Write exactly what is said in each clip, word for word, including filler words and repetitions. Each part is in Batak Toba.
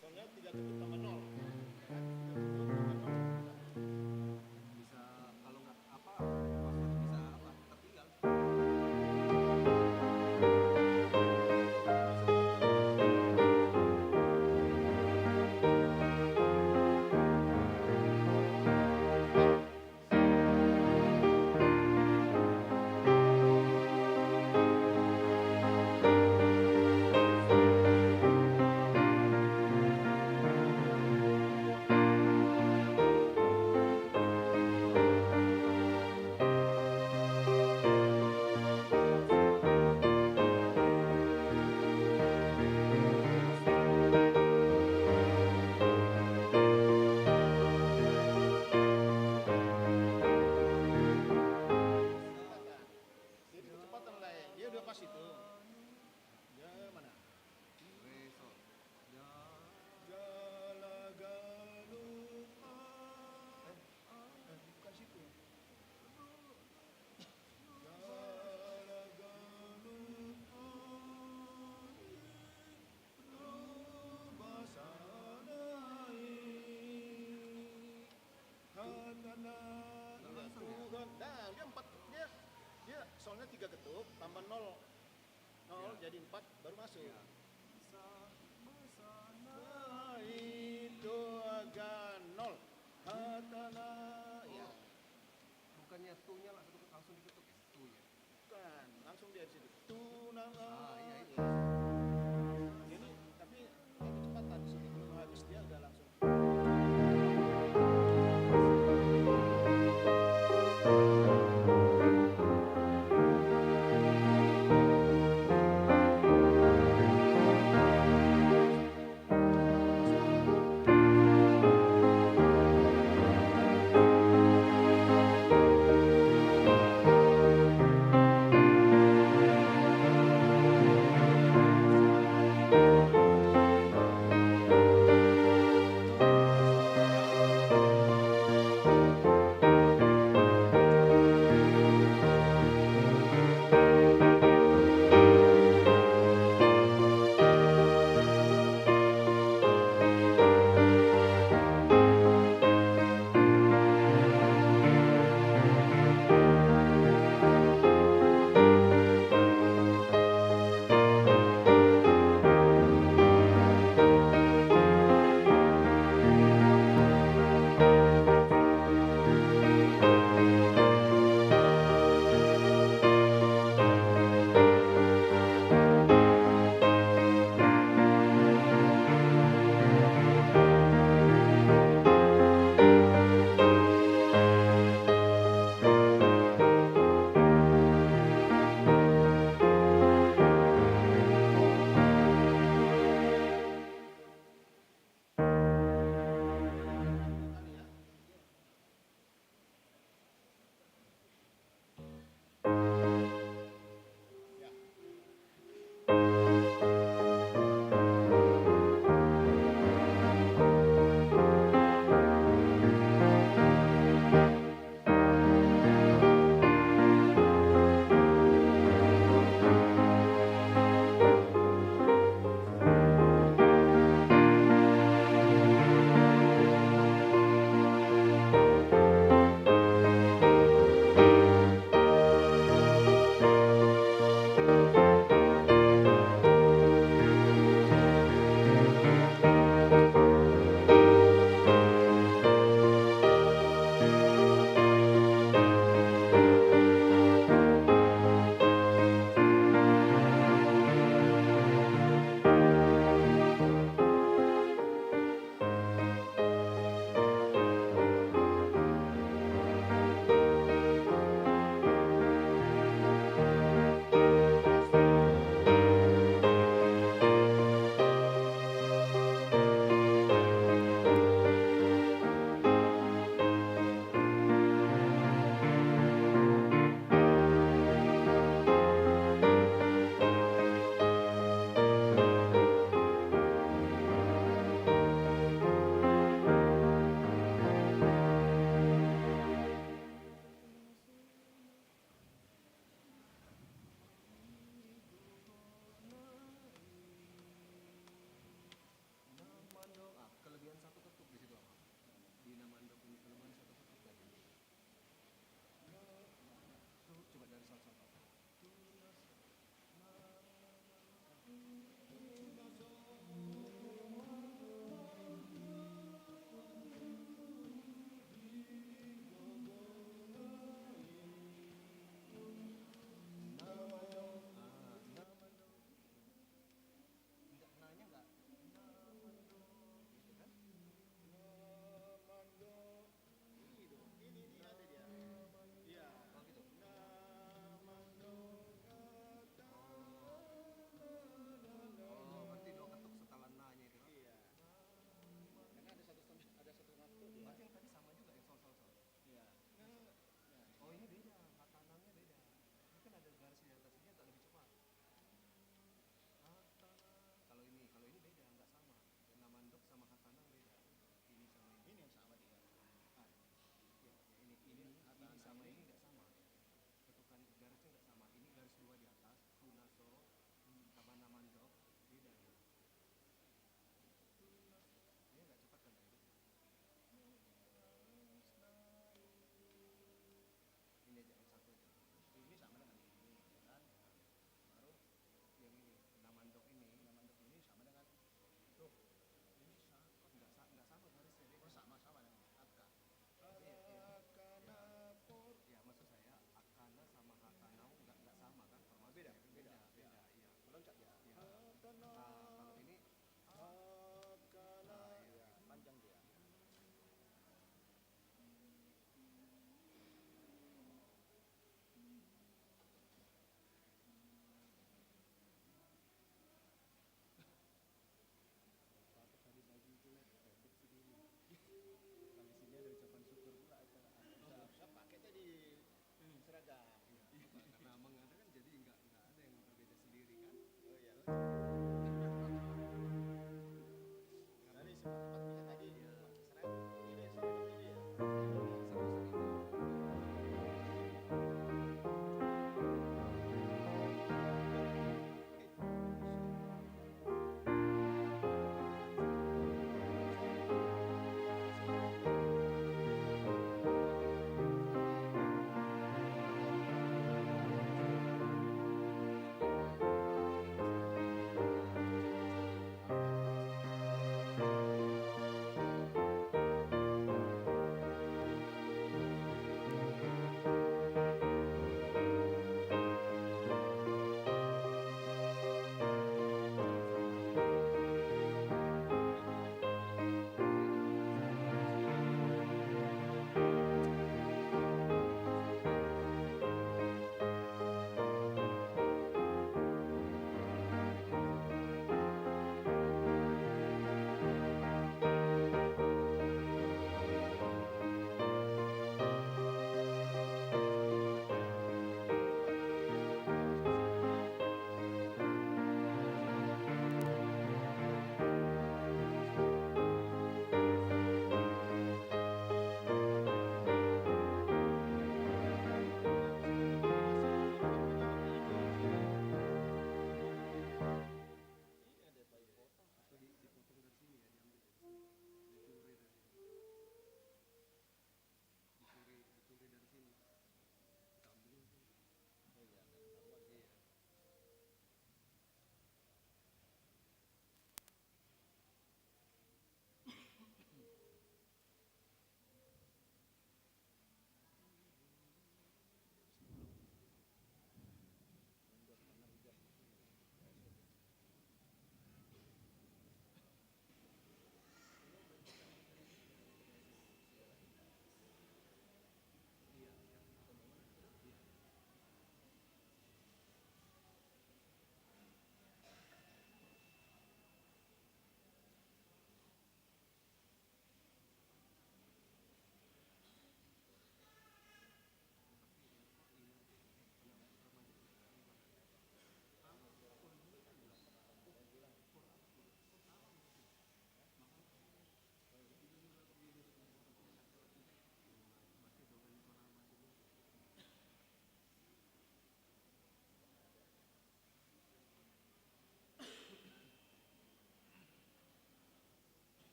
Soalnya tiga ketuk tambah nol. Tiga ketuk tambah nol. Bisa, kalau nggak apa, password bisa apa, tertinggal. Jadi kecepatan lah, ya. Dia udah pas itu. Ya, mana? Re, sol. Ya. Jala galuh. Eh, eh, bukan situ. Jala galuh. Basana i. Hatana. Nah, langsung ya? Tuhan. Nah, dia empat, dia, dia soalnya tiga ketuk tambah nol. Nol, ya. Jadi empat, baru masuk. Ya. Basana i, doa ga nol. Hatana. Ya. Oh. Bukannya tu-nya langsung, langsung diketuk ya? Tu-nya. Bukan, langsung dia di situ. Tunang. Ah, iya, itu. Jadi, tapi kecepatan di sini. Belum habis, dia udah langsung.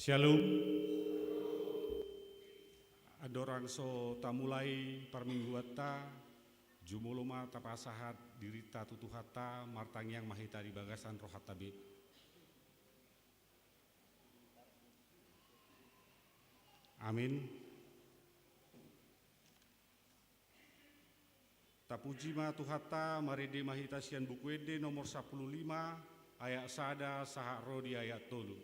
Shalom. Andorang so tamulai parmingguanta, jumolo ma tapasahat dirinta tu Tuhanta, martangiang ma hita di bagasan rohanta be. Amin. Tapuji ma Tuhanta, marende ma hita sian Buku Ende nomor sampulu lima, ayat sada sahat ro di ayat tolu.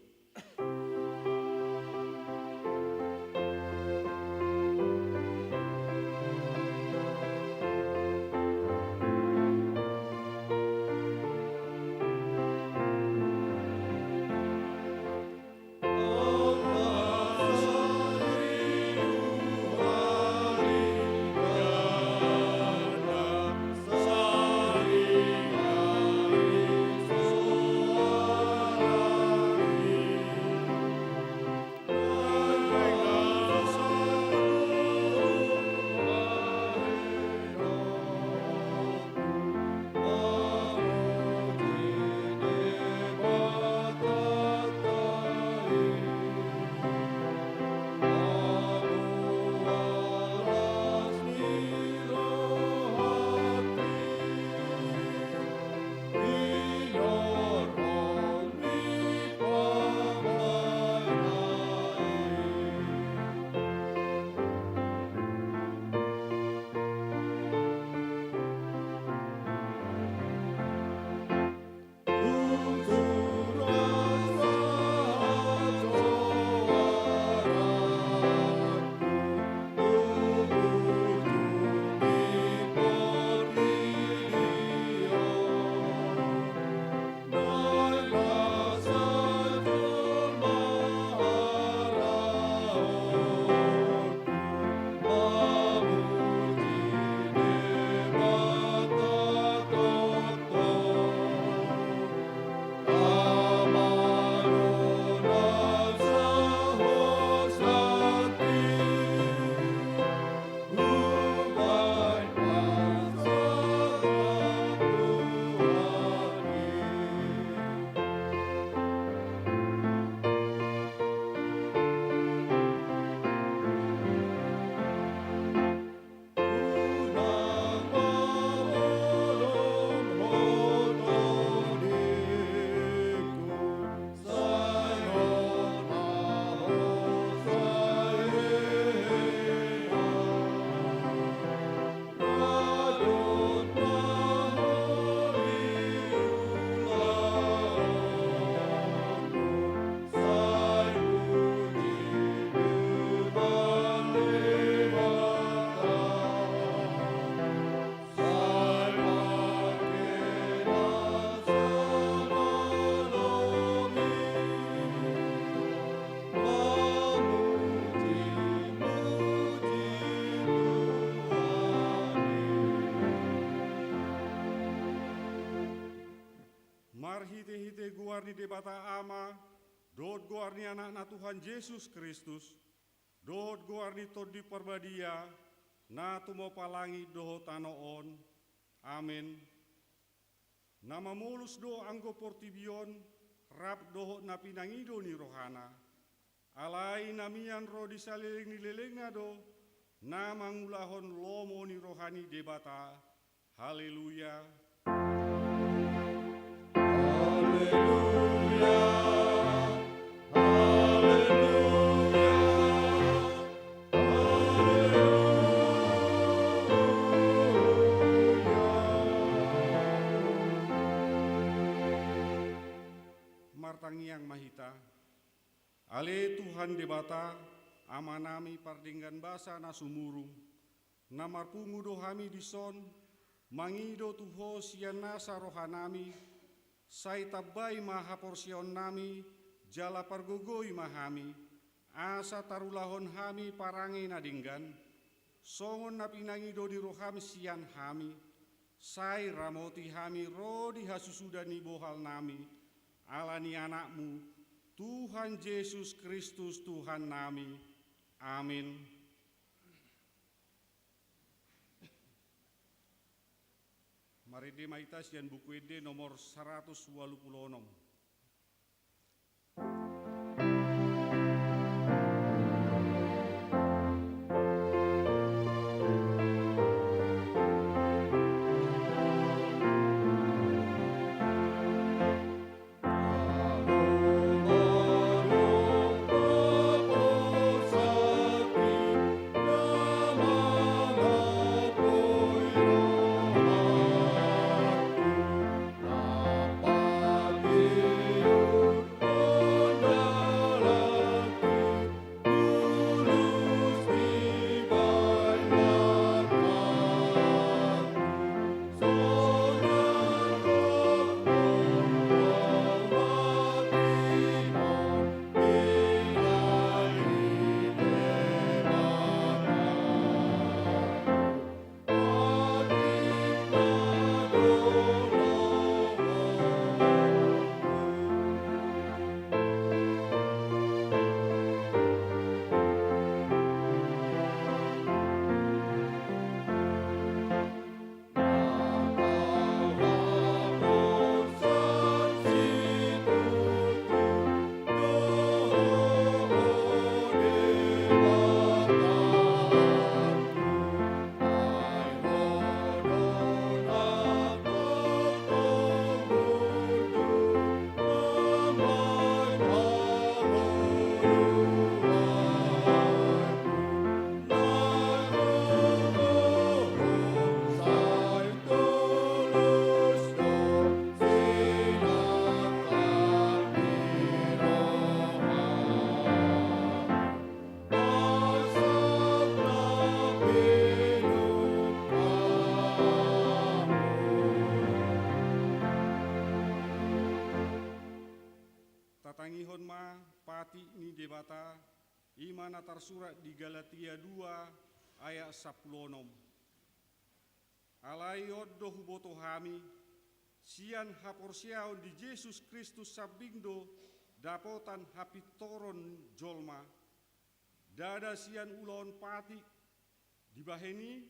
Marhitehite goar ni Debata Ama, dohot goar ni Anakna Tuhan Jesus Kristus, dohot goar ni Tondi Parbadia, na tumompa langit dohot tano on. Amen. Na mamolus do anggo portibi on, rap dohot na pinangido ni rohana. Alai na mian ro di saleleng ni lelengna do, na mangulahon lomo ni roha ni Debata. Haleluya. Haleluya. Haleluya. Haleluya. Martangiang ma hita. Ale Tuhan Debata, Amanami pardenggan basa na sumurung, na marpungu do hami dison, mangido tu Ho sian nasa rohanami, sai tambai ma haporseaonnami, jala pargogoi ma hami, asa tarulahon hami parange na denggan, songon na pinangido ni roham sian hami, sai ramoti hami ro di hasusudan ni bohalnami, ala ni Anakmu, Tuhan Jesus Kristus Tuhannami. Amin. Marende ma hita sian Buku Ende nomor saratus ualu pulu onom. Patik ni Debata, i ma na tarsurat di Galatia dua ayat sampulu onom. Alai on do huboto hami, sian haporseaon di Jesus Kristus sambing do dapotan hapintoron jolma, ndada sian ulaon patik. Dibahen i,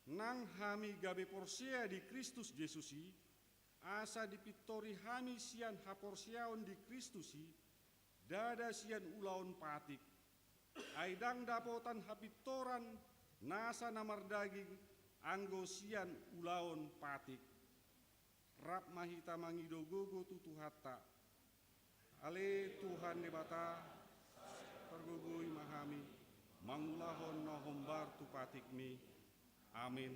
nang hami gabe porsea di Kristus Jesus i, asa dipintori hami sian haporseaon di Kristus i, ndada sian ulaon patik. Ai ndang dapotan hapintoran nasa na mardaging anggo sian ulaon patik. Rap ma hita mangido gogo tu Tuhanta. Ale Tuhan Debata, pargogoi ma hami mangulahon na hombar tu patikmi. Amin.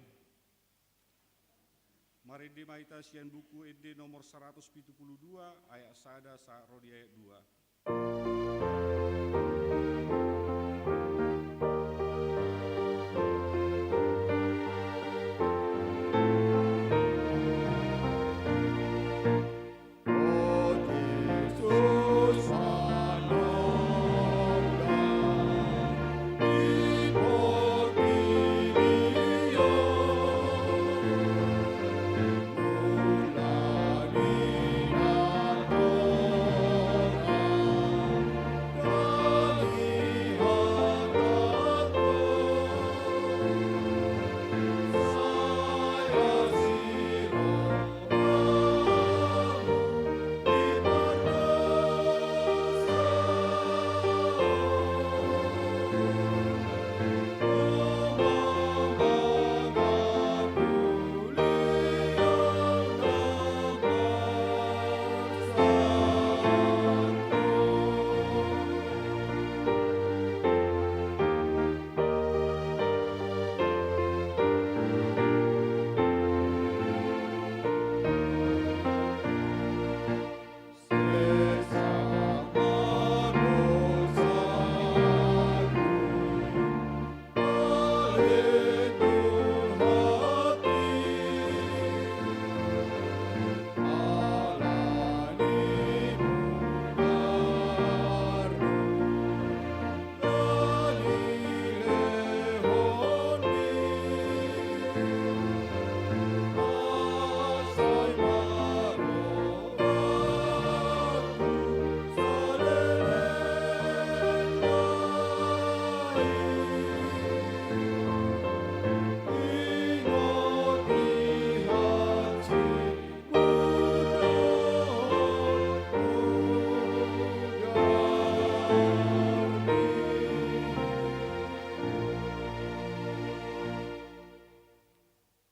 Marende ma hita sian Buku Ende nomor saratus pitu pulu dua, ayat sada sahat ro di ayat dua.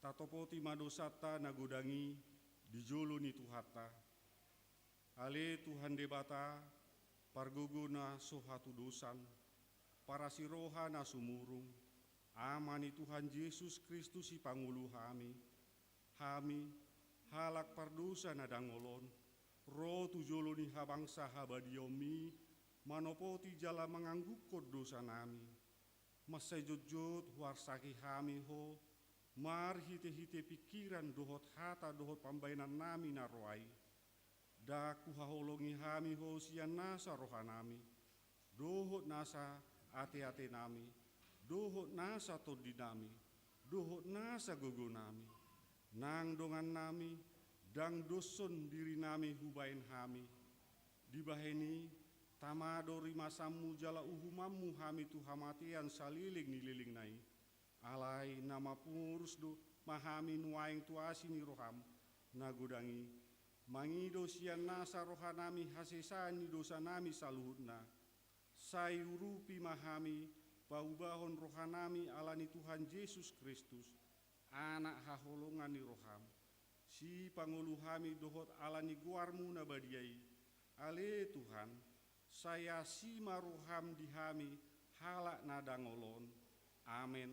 Tatopoti ma dosanta na godang i di jolo ni Tuhanta. Ale Tuhan Debata, pargogo na so hatudosan, parasi roha na sumurung, Ama ni Tuhan Jesus Kristus sipangolu hami, hami, halak pardosa na dangol on, ro tu jolo ni habangsa habadiaonmi, manopoti jala manganggungkon dosanami. Mansai jotjot huarsaki hami ho, marhitehite pingkiran dohot hata dohot pambahenannami na roa i. Ndang huhaholongi hami ho sian nasa rohanami, dohot nasa ateatenami, dohot nasa tondinami, dohot nasa gogonami. Nang dongannami, ndang doshon dirinami hubahen hami. Dibahen i, tama do rimasanmu jala uhumanmu hami tu hamatean saleleng ni lelengna i. Alai na maporus do ma hami nuaeng tu asi ni roham na godang i, mangido sian nasa rohanami hasesaan ni dosanami saluhutna. Sai urupi ma hami, paubahon rohanami ala ni Tuhan Jesus Kristus, Anak haholongan ni roham, sipangolu hami dohot ala ni goarmu na badia i, ale Tuhan, sai asi ma roham di hami halak na dangol on. Amen.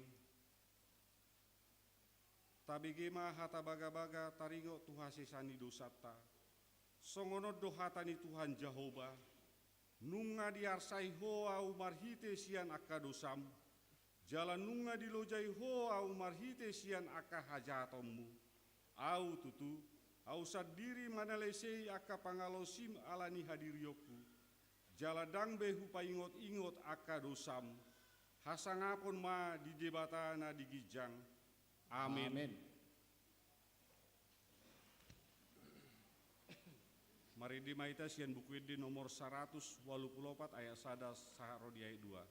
Tabege ma hata bagabaga taringot tu hasesaan ni dosanta. Songon on do hata ni Tuhan Jahowa: Nunga diarsai ho ahu marhite sian angka dosam, jala nunga dilojai ho ahu marhite sian angka hajahatonmu. Ahu tutu, ahu sandiri manalesei angka pangalaosim ala ni hadirionku. jala ndang be hupaingot-ingot angka dosam. Hasangapon ma di Debata na di ginjang. Amen. Amen. Marende ma hita sian Buku Ende nomor saratus ualu pulu opat, ayat sada sahat ro di ayat dua.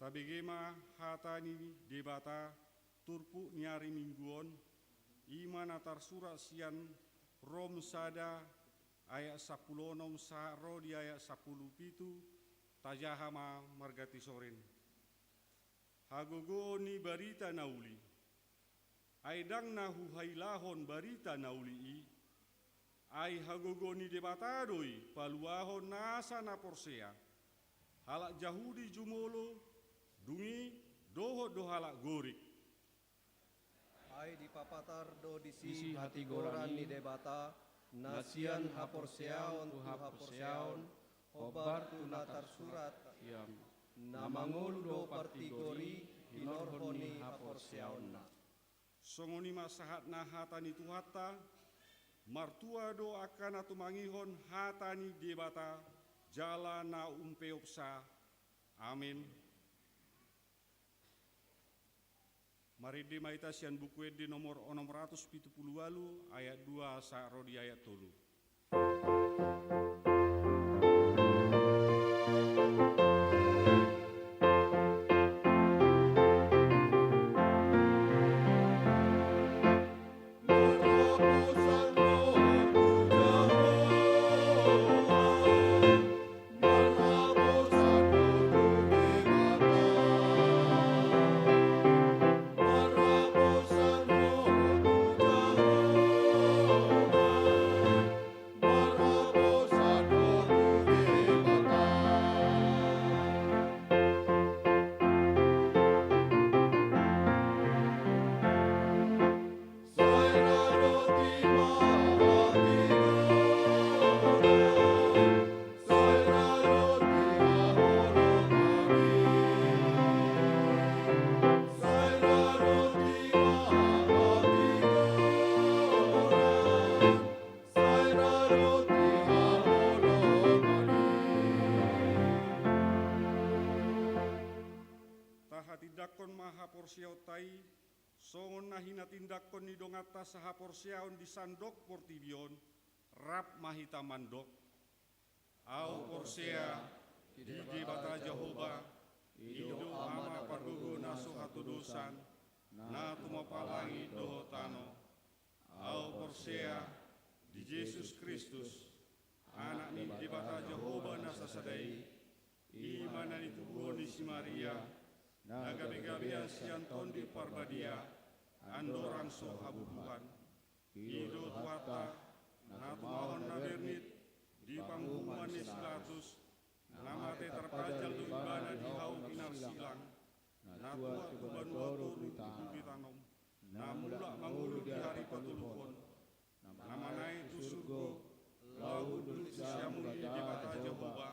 Tabege ma hata ni Debata turpuk ni ari Minggu on, i ma na tarsurat sian Rom sada ayat sampulu onom sahat ro di ayat sampulu pitu, tajaha ma marganti sorin. Hagogoon ni barita na uli. Ai ndang na huhailahon barita na uli i, ai hagogoon ni Debata do i paluahon nasa na porsea, halak Jahudi jumolo, dung i dohot do halak Gorik. Ai dipapatar do disi hatigoran ni Debata, na sian haporseaon tu haporseaon, hombar tu na tarsurat, na mangolu do partigor i hinorhon ni haporseaonna. Songon i ma sahatna hata ni Tuhanta. Martua do angka na tumangihon hata ni Debata jala na umpeopsa. Amen. Marende ma hita sian Buku Ende nomor onom ratus pitu pulu ualu, ayat dua sahat ro di ayat tolu. Tahatindangkon ma haporseaonta i, songon na hinatindangkon ni donganta sahaporseaon di sandok portibi on, rap ma hita mandok. Ahu porsea di Debata Jahowa, i do Ama pargogo na so hatodosan, na tumompa langit dohot tano. Ahu porsea di Jesus Kristus, Anak ni Debata Jahowa na sasada i, i ma na nitubuhon ni si Maria, na gabegabean sian Tondi Parbadia, andorang so habubuhan. I do Tuhanta, na tumahon na bernit di panguhuman ni si Pilatus, na mate tarpajal do ibana di hau pinarsilang, na tua tu banua toru di tano, na mulak mangolu di ari patoluhon, na manaek tu surgo, laho hundul tu siamun ni Debata Jahowa,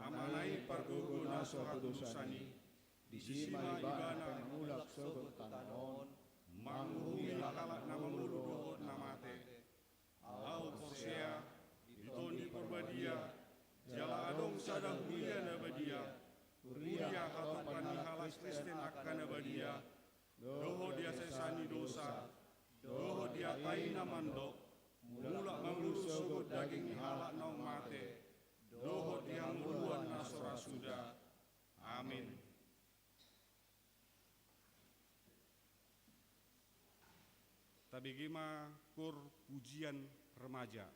Ama na i pargogo na so hatudosan i, disi ma ibana mangulak sogot tano on, manguhumi halak na mangolu dohot na mate. Ahu porsea di Tondi Parbadia, jala adong sada huria na badia, huria hatopan ni halak Kristen angka na badia, dohot di hasesaan ni dosa, dohot di hata i na mandok, mulak mangolu sogot daging ni halak naung mate, dohot di hangoluan na so ra suda. Amin. Tabege ma kor pujian remaja.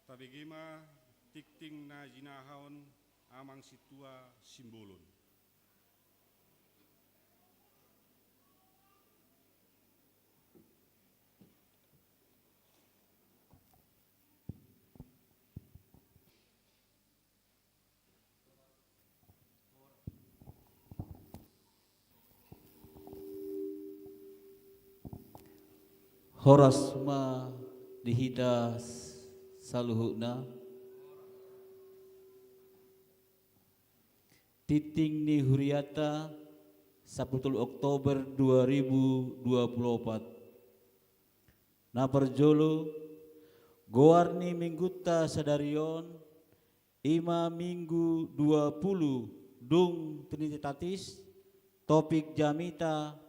Tabege ma tingting na jinahahon amang sintua Simbolon. Horas ma di hita saluhutna. Tingting ni hurianta, sampulu tolu Oktober dua ribu dua puluh opat. Na parjolo, goar ni minggunta sadari on, ima minggu dua puluh dung Trinitatis, topik jamita,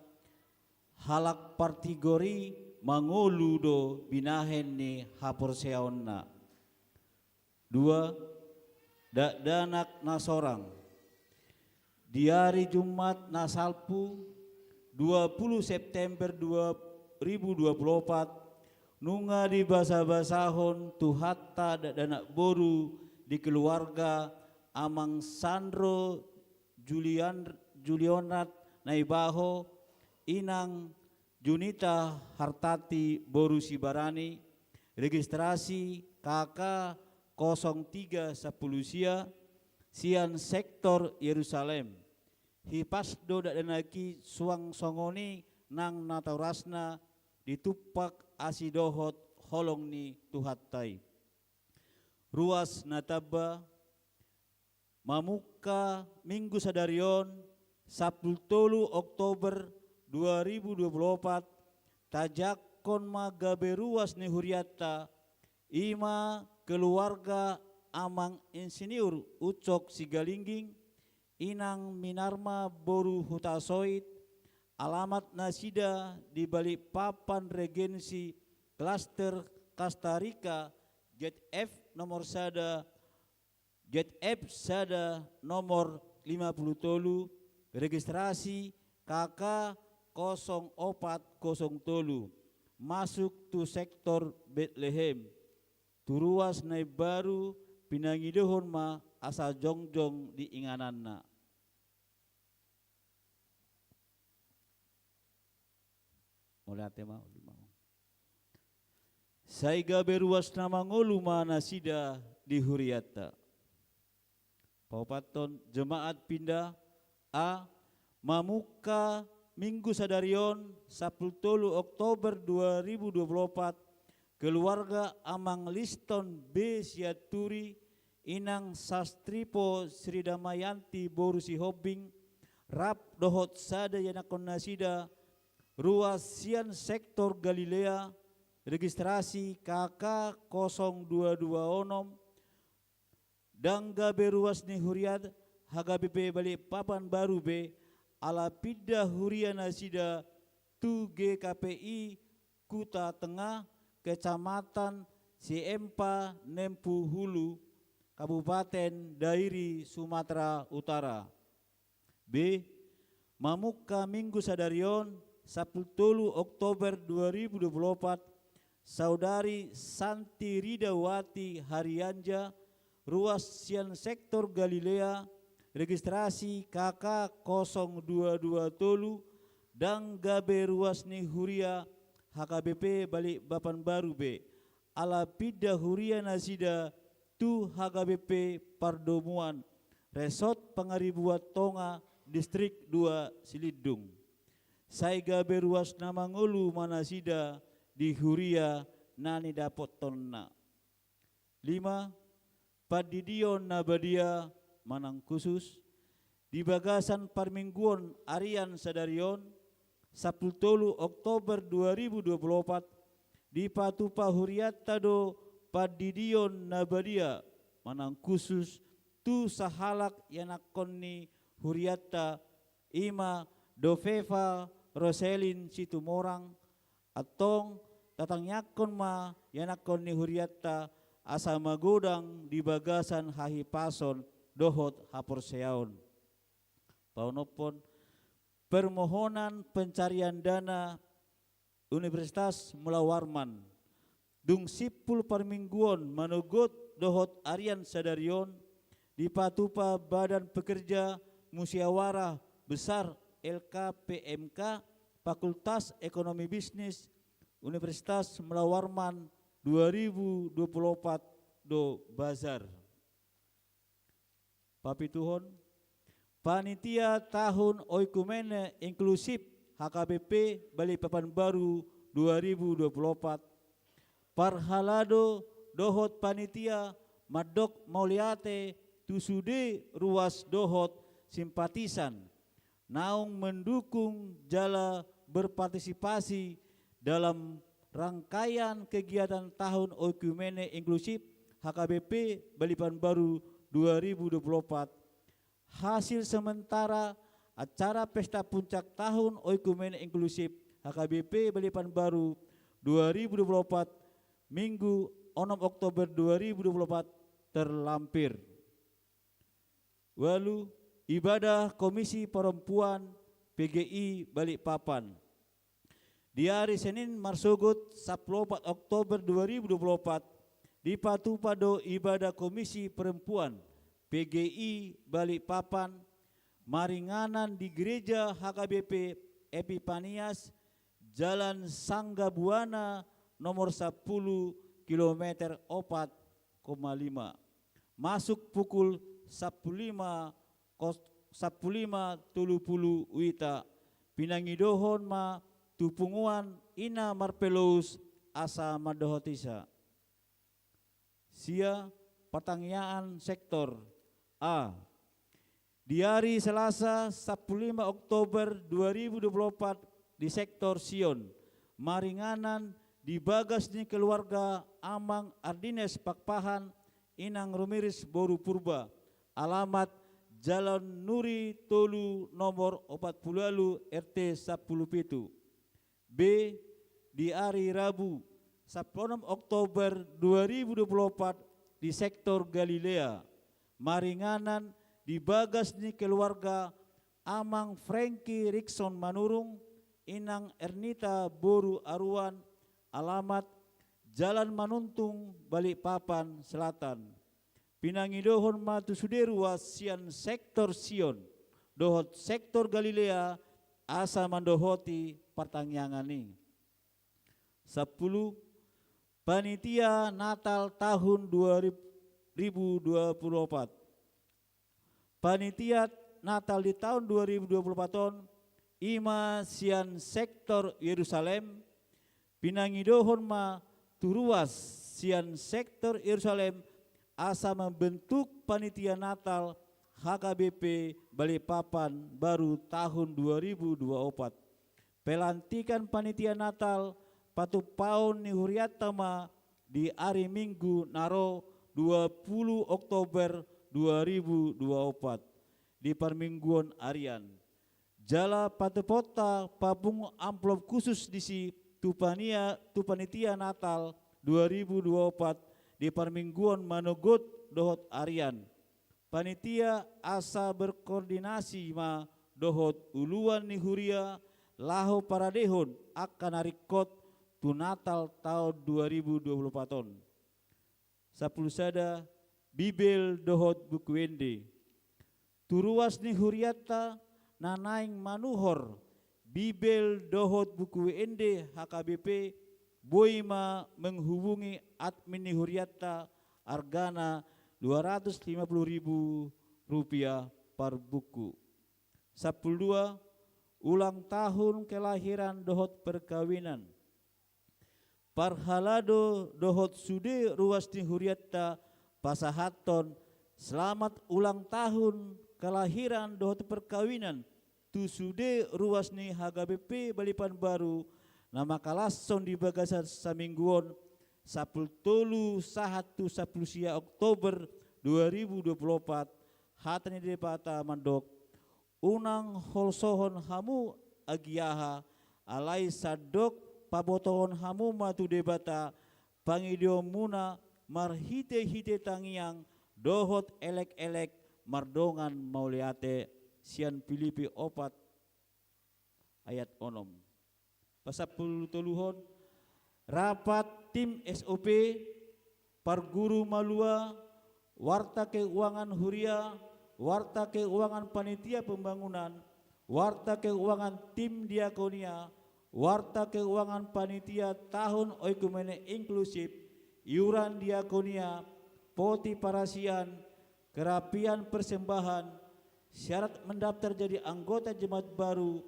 halak partigor i mangolu do binahen ni haporseaonna. Dua, dakdanak na sorang. Di ari Jumat na salpu, dua puluh September dua ribu dua puluh opat, nunga dibasabasahon Tuhanta dakdanak boru di keluarga amang Sandro Julian, Julionat Naibaho, inang Junita Hartati boru Sibarani, registrasi K K kosong tiga sampulu sia, sian sektor Yerusalem. Hipas do dakdanak i suang songon i nang natorasna ditumpak asi dohot holong ni Tuhanta i. Ruas na tamba, mamungka minggu sadari on, sampulu tolu Oktober dua ribu dua puluh opat, tajangkon ma gabe ruas ni hurianta, ima keluarga amang Insinyur Ucok Sigalingging, inang Minarma boru Hutasoit, alamat nasida di Balikpapan Regensi, klaster Kastarika, Z F nomor sada, Z F sada nomor lima puluh tolu, registrasi K K kosong opat kosong tolu, masuk tu sektor Betlehem, tu ruas na imbaru, pinangidohon ma asa jongjong di ingananna. Mauliate ma, uli ma. Sai gabe ruas na mangolu ma nasida di hurianta. Paopathon, jemaat pinda, a, mamungka minggu sadari on, sampulu tolu Oktober dua ribu dua puluh opat, keluarga amang Liston B Sianturi, inang Sastripo Sri Damayanti boru Sihombing, rap dohot sada ianakhon nasida, ruas sian sektor Galilea, registrasi K K kosong dua dua onom, ndang gabe ruas ni huria H K B P Balikpapan Baru be, ala pinda huria nasida tu G K P I Kuta Tengah, Kecamatan Siempa Nempu Hulu, Kabupaten Dairi, Sumatera Utara. B, mamungka minggu sadari on, sampulu tolu Oktober dua ribu dua puluh opat, saudari Santi Ridawati Harianja, ruas sian sektor Galilea, registrasi K K kosong dua dua tolu, ndang gabe ruas ni huria H K B P Balikpapan Baru be, ala pinda huria nasida tu H K B P Pardomuan, Resort Pangaribuan Tonga, Distrik dua Silindung. Sai gabe ruas na mangolu ma nasida di huria na nidapothonna. Lima, pandidion na badia manang khusus, di bagasan parmingguon arian sadari on, sampulu tolu Oktober dua ribu dua puluh opat, dipatupa hurianta do pandidion na badia manang khusus tu sahalak ianakhon ni hurianta, ima Doveva Roselin Situmorang, antong tatangiangkon ma ianakhon ni hurianta asa magodang di bagasan hahipason dohot haporseaon. Paonomhon, permohonan pencarian dana Universitas Mula Warman. Dung simpul parmingguon manogot dohot arian sadari on, dipatupa Badan Pekerja Musyawarah Besar L K P M K Fakultas Ekonomi Bisnis Universitas Melawarman dua ribu dua puluh opat do bazar. Papituhon, Panitia Tahun Oikumene Inklusif H K B P Balikpapan Baru dua ribu dua puluh opat, parhalado dohot panitia mandok mauliate tu sude ruas dohot simpatisan naung mendukung jala berpartisipasi dalam rangkaian kegiatan Tahun Oikumene Inklusif H K B P Balikpapan Baru dua ribu dua puluh opat. Hasil sementara acara Pesta Puncak Tahun Oikumene Inklusif H K B P Balikpapan Baru dua ribu dua puluh opat, Minggu onom Oktober dua ribu dua puluh opat, terlampir. Ualu, ibadah Komisi Perempuan P G I Balikpapan. Di ari Senin marsogot sampulu opat Oktober dua ribu dua puluh opat, dipatupa do ibadah Komisi Perempuan P G I Balikpapan maringanan di Gereja H K B P Epipanias, Jalan Sangga Buana nomor sampulu, kilometer opat koma lima. Masuk pukul sampulu lima kos-, sampulu lima tolu pulu W I T A. Pinangidohon ma tu punguan ina marpelous asa mandohotisa. Sia, partangiangan sektor. A. Di ari Selasa sampulu lima Oktober dua ribu dua puluh opat, di sektor Sion, maringanan di bagas ni keluarga Amang Ardines Pakpahan, Inang Rumiris boru Purba, alamat Jalan Nuri tolu nomor opat pulu ualu, R T sampulu pitu. B. Di ari Rabu sampulu onom Oktober dua ribu dua puluh opat, di sektor Galilea, maringanan di bagas ni keluarga Amang Franky Rikson Manurung, Inang Ernita boru Aruan, alamat Jalan Manuntung, Balikpapan Selatan. Pinangidohon ma tu sude ruas sian sektor Sion dohot sektor Galilea asa mandohoti partangiangan i. Sampulu, Panitia Natal tahun dua ribu dua puluh opat. Panitia Natal di tahun dua ribu dua puluh opat on, i ma sian sektor Yerusalem, pinangidohon ma tu ruas sian sektor Yerusalem asa membentuk panitia Natal H K B P Balikpapan Baru tahun dua ribu dua opat. Pelantikan panitia Natal patupaon ni hurianta ma di ari Minggu na ro dua pulu Oktober dua ribu dua opat, di parmingguon arian. Jala patupaonta papungu amplop khusus disi tu pania-, tu panitia Natal dua ribu dua opat di parmingguon manogot dohot arian. Panitia asa berkoordinasi ma dohot uluan ni huria laho paradehon angka na ringkot tu Natal taon dua ribu dua pulu opat on. Sampulu sada, Bibel dohot buku ende. Tu ruas ni hurianta na naeng manuhor Bibel dohot buku ende H K B P, boi ma menghubungi admin ni hurianta, argana dua ratus lima puluh ribu rupiah per buku. Sampulu dua, ulang tahun kelahiran dohot perkawinan. Parhalado dohot sude ruas ni hurianta pasahathon selamat ulang tahun kelahiran dohot perkawinan tu sude ruas ni H K B P Balikpapan Baru na mangkalashon di bagasan saminggu on, sampulu tolu sahat tu sampulu sia Oktober dua ribu dua puluh opat, hata ni Debata mandok, unang holsohon hamu agia aha, alai sandok pabotohon hamu ma tu Debata pangidoanmuna marhitehite tangiang dohot elekelek mardongan mauliate, sian Pilipi opat ayat onom. Pasampulu toluhon, Rapat tim S O P, parguru malua, warta keuangan huria, warta keuangan panitia pembangunan, warta keuangan tim diakonia, warta keuangan panitia tahun oikumene inklusif, iuran diakonia, poti parasian, kerapian persembahan, syarat mendaftar jadi anggota jemaat baru,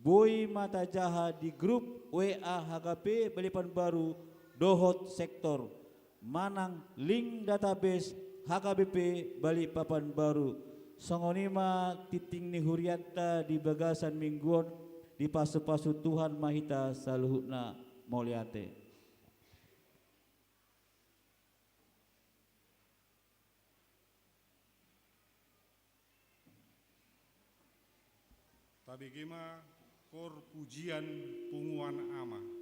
boi ma tajaha di grup W A H K P Balikpapan Baru dohot sektor, manang link database H K B P Balikpapan Baru. Songon i ma tingting ni hurianta di bagasan minggu on, dipasupasu Tuhan ma hita saluhutna. Mauliate. Tabege ma kor pujian punguan ama.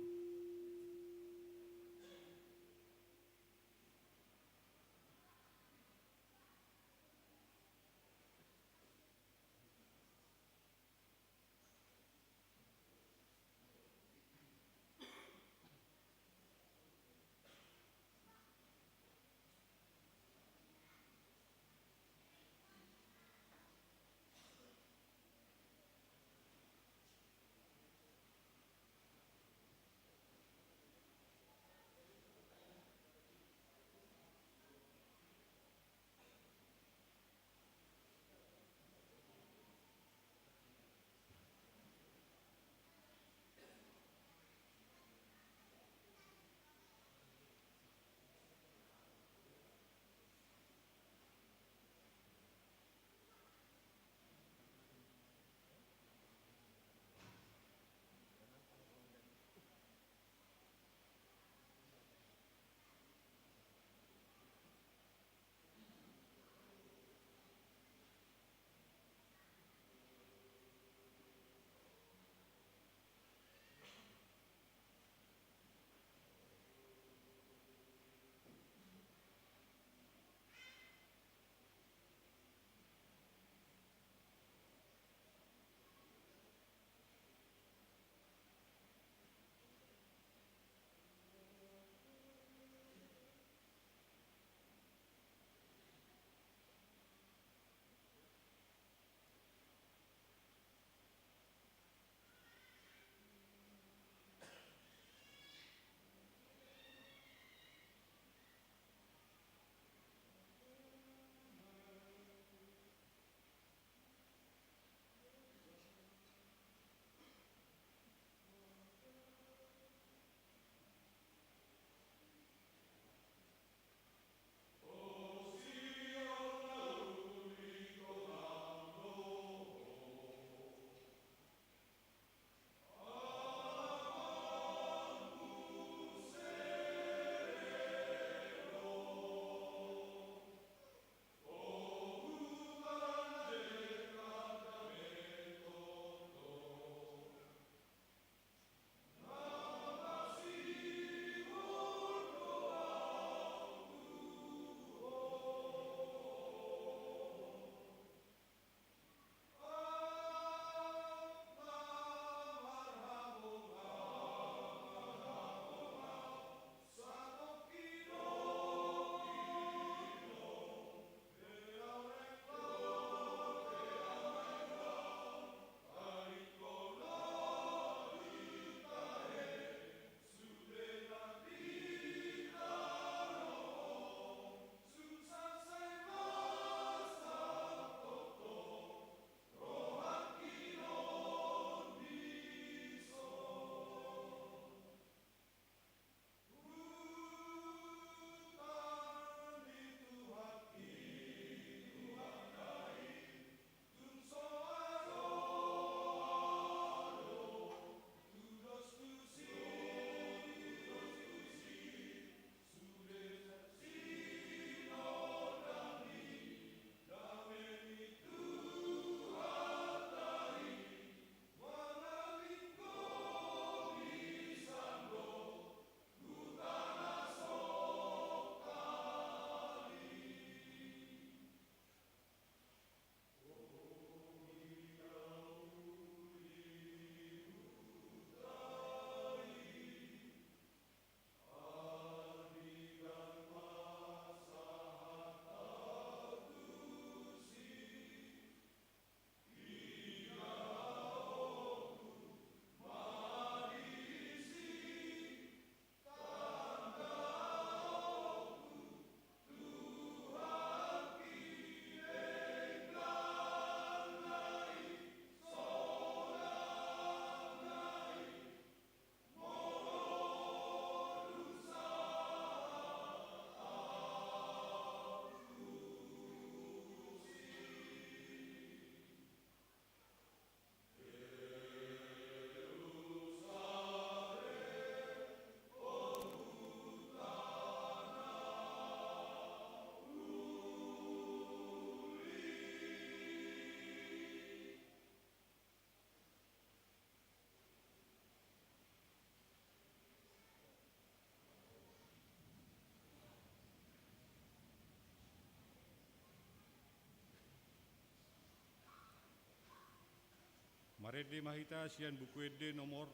Marende ma hita sian Buku Ende nomor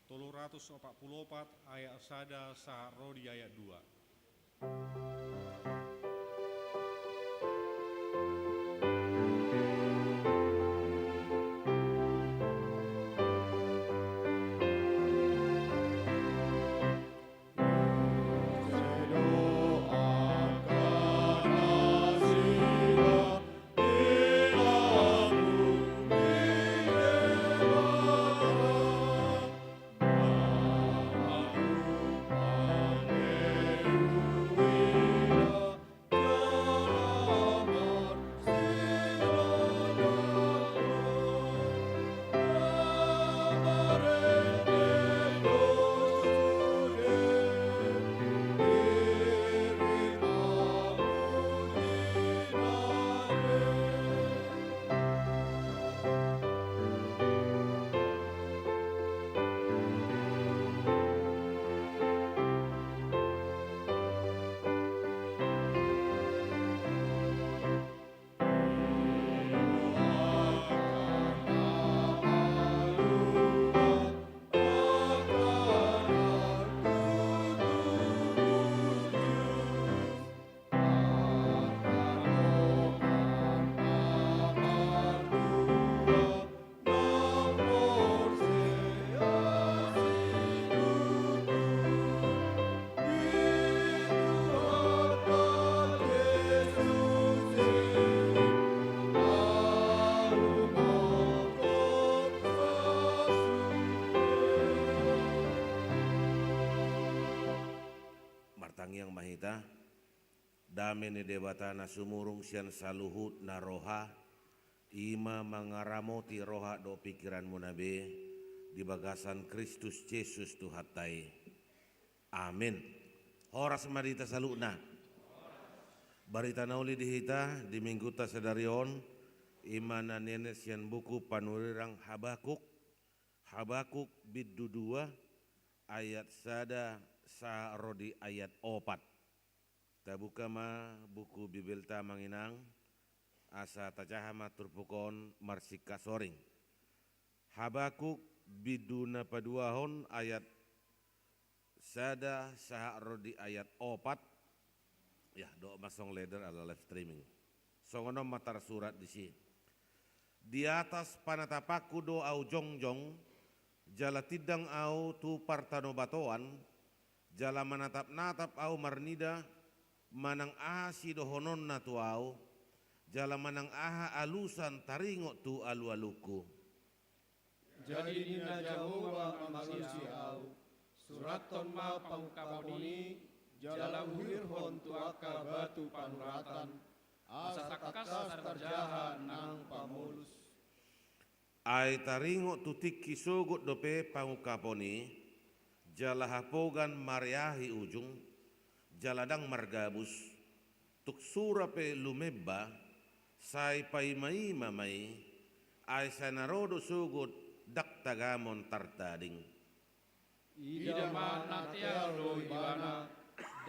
tolu ratus opat pulu opat, ayat sada sahat ro di ayat dua. Martangiang ma hita. Dame ni Debata na sumurung sian saluhutna roha, i ma mangaramoti roha dohot pingkiranmuna be di bagasan Kristus Jesus Tuhanta i. Amin. Horas ma di hita saluhutna. Barita na uli di hita di minggunta sadari on, i ma na nienet sian buku panurirang Habakuk, Habakuk bindu dua, ayat sada sahat ro di ayat opat. Tabuka ma buku Bibelta, amang inang, asa tajaha ma turpuk on marsingkat soring. Habakuk bindu na paduahon, ayat sada sahat ro di ayat opat. Ya, dohot ma songon leder ala live streaming. Songon on ma tarsurat disi. Di atas panatapanku do ahu jongjong, jala tindang ahu tu partanobatoan, jala manatapnatap ahu marnida, manang aha sidohononna tu ahu, jala manang aha alusan taringot tu alualungku. Jadi ninna Jahowa mamalusi ahu: Surathon ma pangungkapon i, jala uhirhon tu angka batu panuratan, asa tangkas tarjaha nang pamolus. Ai taringot tu tingki sogot dope pangungkapon i, jala hapogan mareahi ujung, jala ndang margabus, tung sura pe lumemba, sai paimaima ma i, ai sai na ro do sogot ndang tagamon tartading. Ida ma na teal do ibana,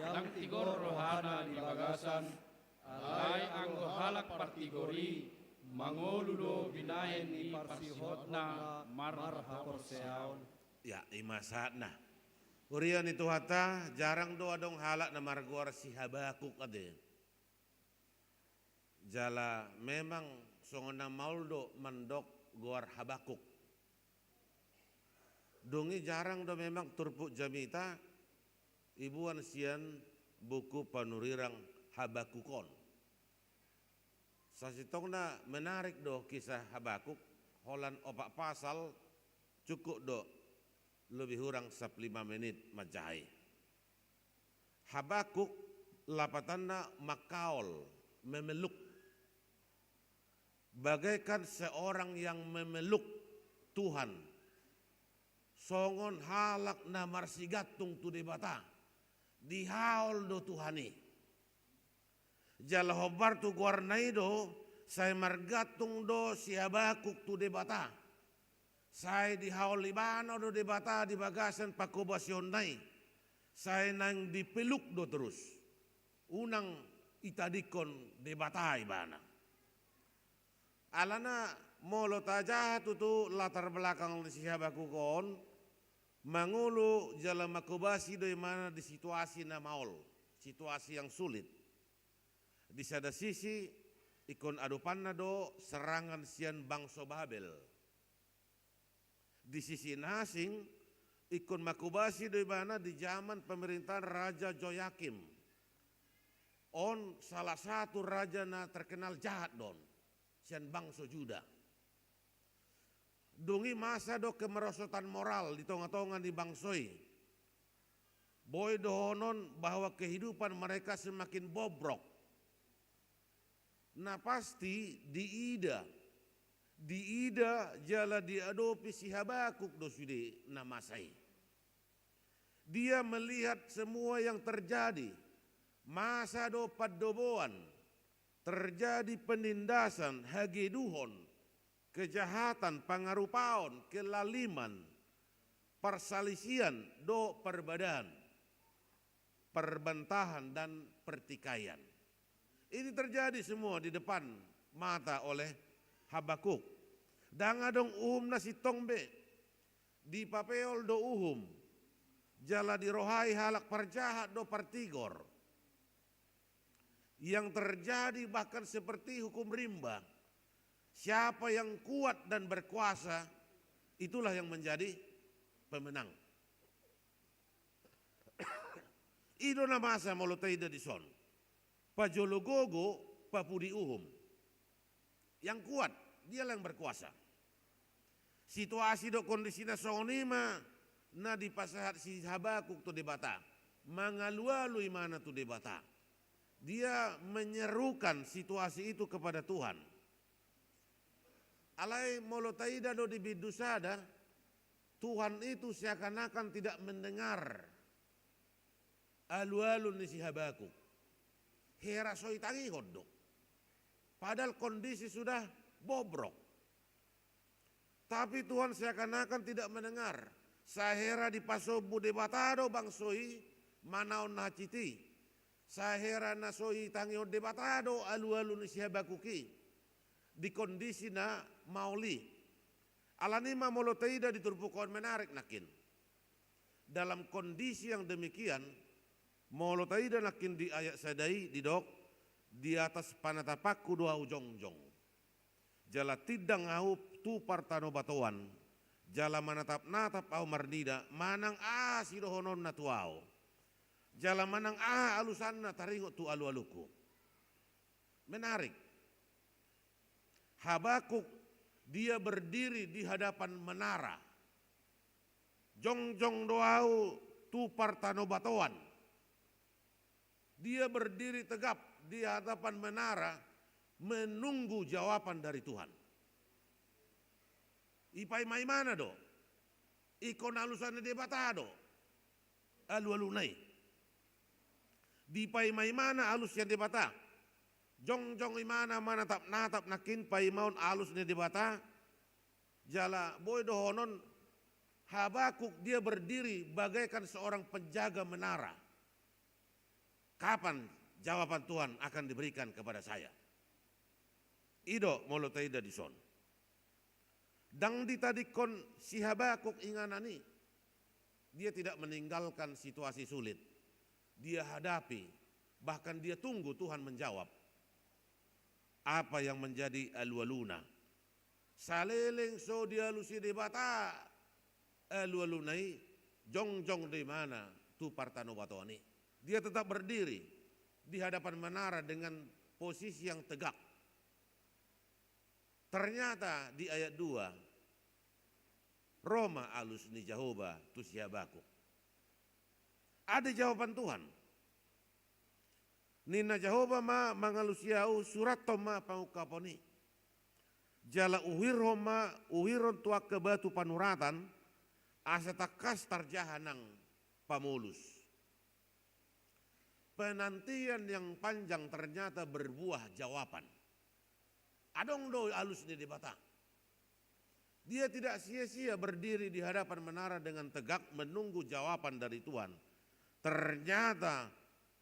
ndang tigor rohana di bagasan, alai anggo halak partigor i, mangolu do binahen ni parsihotna marhaporseaon. Ya, i ma sahatna. Huria ni Tuhanta, jarang do adong halak na margoar si Habakuk ate. Jala memang songon na maol do mandok goar Habakuk. Dung i jarang do memang turpuk jamita iboan sian buku panurirang Habakuk on. Sasintongna menarik do kisah Habakuk, holan opat pasal, cukup do lebih hurang sampulu lima menit manjaha i. Habakuk lapatanna mangkaol, memeluk. Bagaikan seorang yang memeluk Tuhan. Songon halak na marsigantung tu Debata. Dihaol do Tuhan i. Jala hombar tu goarna i do, sai margantung do si Habakuk tu Debata. Sai dihaol ibana do Debata di bagasan pangkobasionna i. Sai naeng dipeluk do torus. Unang itadingkon Debata ibana. Alana Molo tajaha tutu latar belakang ni si Habakuk on, mangolu jala mangkobasi do imana di situasi na maol, situasi yang sulit. Di sada sisi, ingkon adopanna do serangan sian bangso Babel. Di sisi na asing, ingkon mangkobasi do imana di jaman pemerintahan Raja Joyakim. On salah satu raja na terkenal jahat do on, sian bangso Juda. Dung i masa do kemerosotan moral di tonga-tonga ni bangso i. Boi dohonon bahwa kehidupan mereka semakin bobrok. Na pasti diida, diida jala diadopi si Habakuk do sude na masa i. Dia melihat semua yang terjadi, masa do pandoboan, terjadi penindasan, hageduhon, kejahatan, pangarupaon, kelaliman, parsalisian do parbadaan, parbantahan dan pertikaian. Ini terjadi semua di depan mata oleh Habakuk. Ndang adong uhum na sintong be, dipapeol do uhum, jala dirohai halak parjahat do partigor. Yang terjadi bahkan seperti hukum rimba. Siapa yang kuat dan berkuasa, itulah yang menjadi pemenang. I do na masa molo taida dison. Pajolo gogo, papudi uhum. Yang kuat, dialah yang berkuasa. Situasi dohot kondisi na songon i ma na dipasahat si Habakuk tu Debata. Mangalualu imana tu Debata. Dia menyerukan situasi itu kepada Tuhan. Alai molo taida do di bindu sada, Tuhan itu seakan-akan tidak mendengar alualu ni si Habakuk. Hera so itangihon do. Padahal kondisi sudah bobrok. Tapi Tuhan seakan-akan tidak mendengar. Sai hera dipasombu Debata do bangso i manaon na hansit i. Sai hera na so itangihon Debata do alualu ni si Habakuk i di kondisi na maol i. Alani i ma molo taida di turpuk on menarik nangkin. Dalam kondisi yang demikian, molo taida nangkin di ayat sada i didok, di atas panatapanku do ahu jongjong. Jala tindang ahu tu partanobatoan, jala manatap-natap ahu marnida, manang aha sidohononna tu ahu. Jala manang aha alusanna taringot tu alualungku. Menarik. Habakuk, dia berdiri di hadapan menara. Jongjong do ahu tu partanobatoan. Dia berdiri tegap di hadapan menara, menunggu jawaban dari Tuhan. Ipaima-imana do. Ingkon alusan ni Debata do alualuna i. Dipaima-imana alus sian Debata. Jongjong imana manatap-natap nangkin paimaon alus ni Debata. Jala boi dohonon Habakuk dia berdiri bagaikan seorang penjaga menara. Kapan jawaban Tuhan akan diberikan kepada saya? I do molo taida dison. Ndang ditadingkon si Habakuk inganan i. Dia tidak meninggalkan situasi sulit. Dia hadapi, bahkan dia tunggu Tuhan menjawab apa yang menjadi alualuna. Saleleng so dialusi Debata alualuna i, jongjong do imana tu partanobatoan i. Dia tetap berdiri di hadapan menara dengan posisi yang tegak. Ternyata di ayat dua, ro ma alus ni Jahowa tu si Habakuk. Ada jawaban Tuhan. Ninna Jahowa ma mangalusi ahu, surathon ma pangungkapon i. Jala uhirhon ma, uhirhon tu angka batu panuratan, asa tangkas tarjaha nang pamolus. Penantian yang panjang ternyata berbuah jawaban. Adong do alus ni Debata. Dia tidak sia-sia berdiri di hadapan menara dengan tegak menunggu jawaban dari Tuhan. Ternyata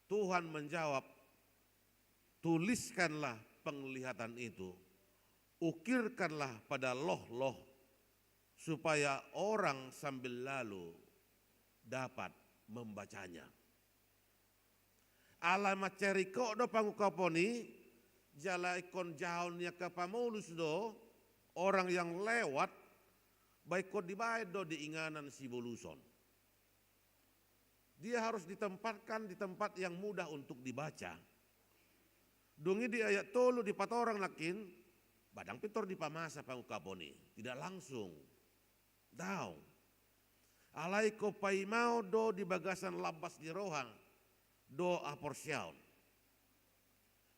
Tuhan menjawab, "Tuliskanlah penglihatan itu, Ukirkanlah pada loh-loh, supaya orang sambil lalu dapat membacanya. Ala mansai ringkot do pangungkapon i, jala ingkon jahaon ni angka pamolus do, orang yang lewat, ba ingkon dibaen do di inganan siboluson. Dia harus ditempatkan di tempat yang mudah untuk dibaca. Dung i di ayat tolu dipatorang nangkin, ba ndang pintor dipamasa pangungkapon i, tidak langsung. Daong. Alai ingkon paimaon do di bagasan lambas ni roha do haporseaon.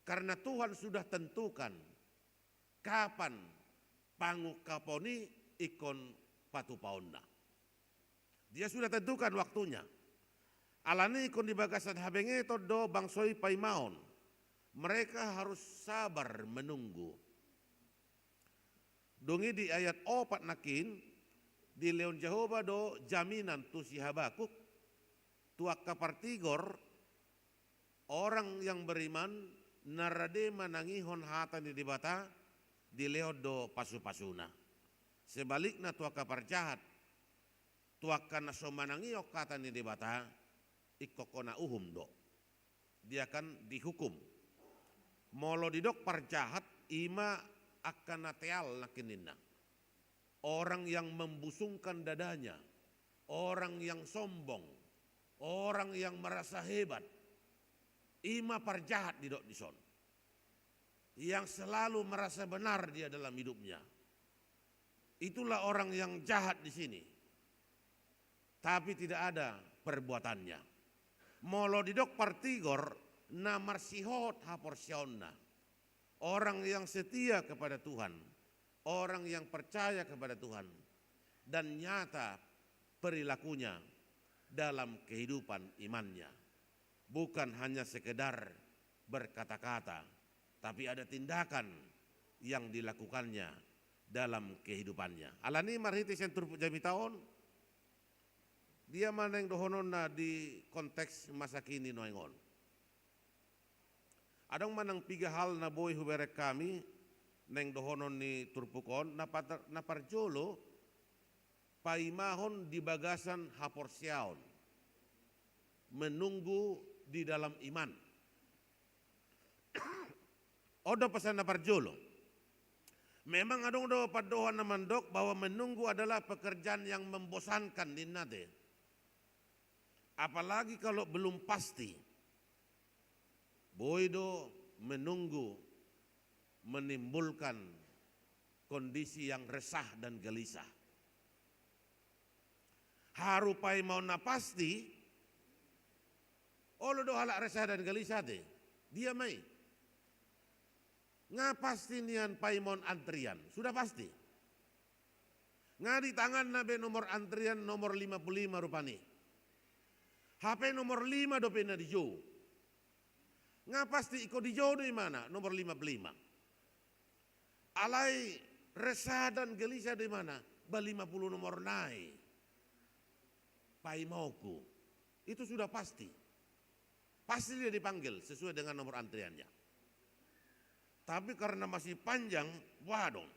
Karena Tuhan sudah tentukan kapan pangungkapon i ingkon patupaonna. Dia sudah tentukan waktunya. Alani i ingkon di bagasan habengeton do bangso i paimaon. Mereka harus sabar menunggu. Dung i di ayat opat nangkin, dilehon Jahowa do jaminan tu si Habakuk, tu angka partigor, orang yang beriman, na rade manangihon hata ni Debata, dilehon do pasupasuna. Sebalikna tu angka parjahat, tu angka na so manangihon hata ni Debata, ingkon hona uhum do. Dia akan dihukum. Molo didok parjahat, i ma angka na teal nangkin ninna. Orang yang membusungkan dadanya, orang yang sombong, orang yang merasa hebat. I ma parjahat didok dison. Yang selalu merasa benar dia dalam hidupnya. Itulah orang yang jahat di sini. Tapi tidak ada perbuatannya. Molo didok partigor, na marsihot haporseaonna. Orang yang setia kepada Tuhan, orang yang percaya kepada Tuhan, dan nyata perilakunya dalam kehidupan imannya. Bukan hanya sekedar berkata-kata, tapi ada tindakan yang dilakukannya dalam kehidupannya. Alani marhite sian turpuk jamita on, dia ma naeng dohononna di konteks masa kini nuaeng on. Adong ma nang piga hal na boi hubereng hami naeng dohonon ni turpuk on, na patar-, na parjolo, paimahon di bagasan haporseaon, menunggu di dalam iman. On do pesan na parjolo. Memang adong do pandohan na mandok bahwa menunggu adalah pekerjaan yang membosankan, ninna te. Apalagi kalau belum pasti. Boi do menunggu menimbulkan kondisi yang resah dan gelisah. Haru paimaon na pasti, olo do halak resah dan gelisah te. Dia ma i. Nga pasti nian paimaon antrian, sudah pasti. Nga di tanganna be nomor antrian nomor lima puluh lima rupani. Hape nomor lima dope na dijou. Nga pasti ingkon dijou do imana nomor lima puluh lima. Alai resah dan gelisah do imana, ba lima puluh nomor nai paimaonku. Itu sudah pasti. Pasti dia dipanggil sesuai dengan nomor antriannya. Tapi karena masih panjang, wah dong.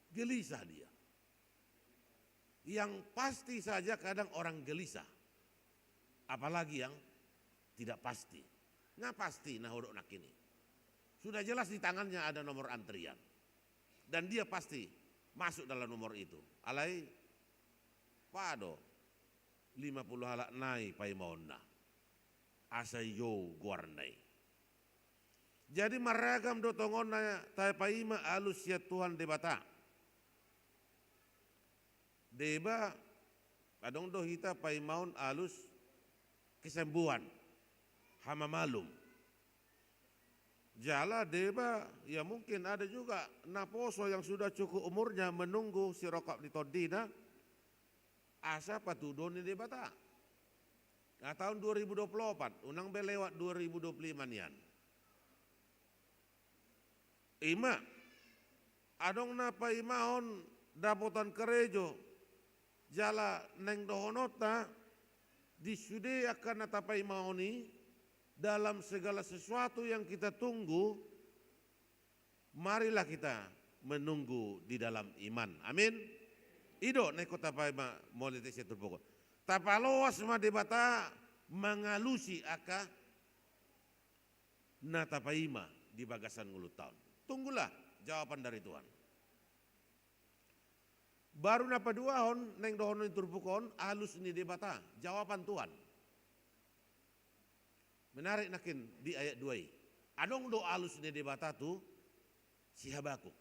Gelisah dia. Yang pasti saja kadang orang gelisah. Apalagi yang tidak pasti. Nga pasti na hudok nangkin i. Sudah jelas di tangannya ada nomor antrian. Dan dia pasti masuk dalam nomor itu. Alai, pado, lima puluh halak nai paimaonna. Asa dijou goarna i. Jadi marragam do tongon na tapaima alus sian Tuhan Debata. Deba, adong do hita paimaon alus kesembuhan, hamamalum. Jala deba, ya mungkin ada juga naposo yang sudah cukup umurnya menunggu sirongkap ni tondina, asa patuduhon ni Debata. Nah, tahun dua ribu dua puluh empat, unang be lewat dua ribu dua puluh lima nian. Ima, adong na paimahon dapotan karejo, jala naeng dohononta, di sude angka na tapaimahon i, dalam segala sesuatu yang kita tunggu, marilah kita menunggu di dalam iman. Amin. I do na ingkon tapaima molo di turpuk on. Tapaloas ma Debata mangalusi angka na tapaima di bagasan ngolunta on. Tunggulah jawaban dari Tuhan. Baru na paduahon, naeng dohonon ni turpuk on, alus ni Debata, jawaban Tuhan. Menarik nangkin di ayat dua i. Adong do alus ni Debata tu si Habakuk.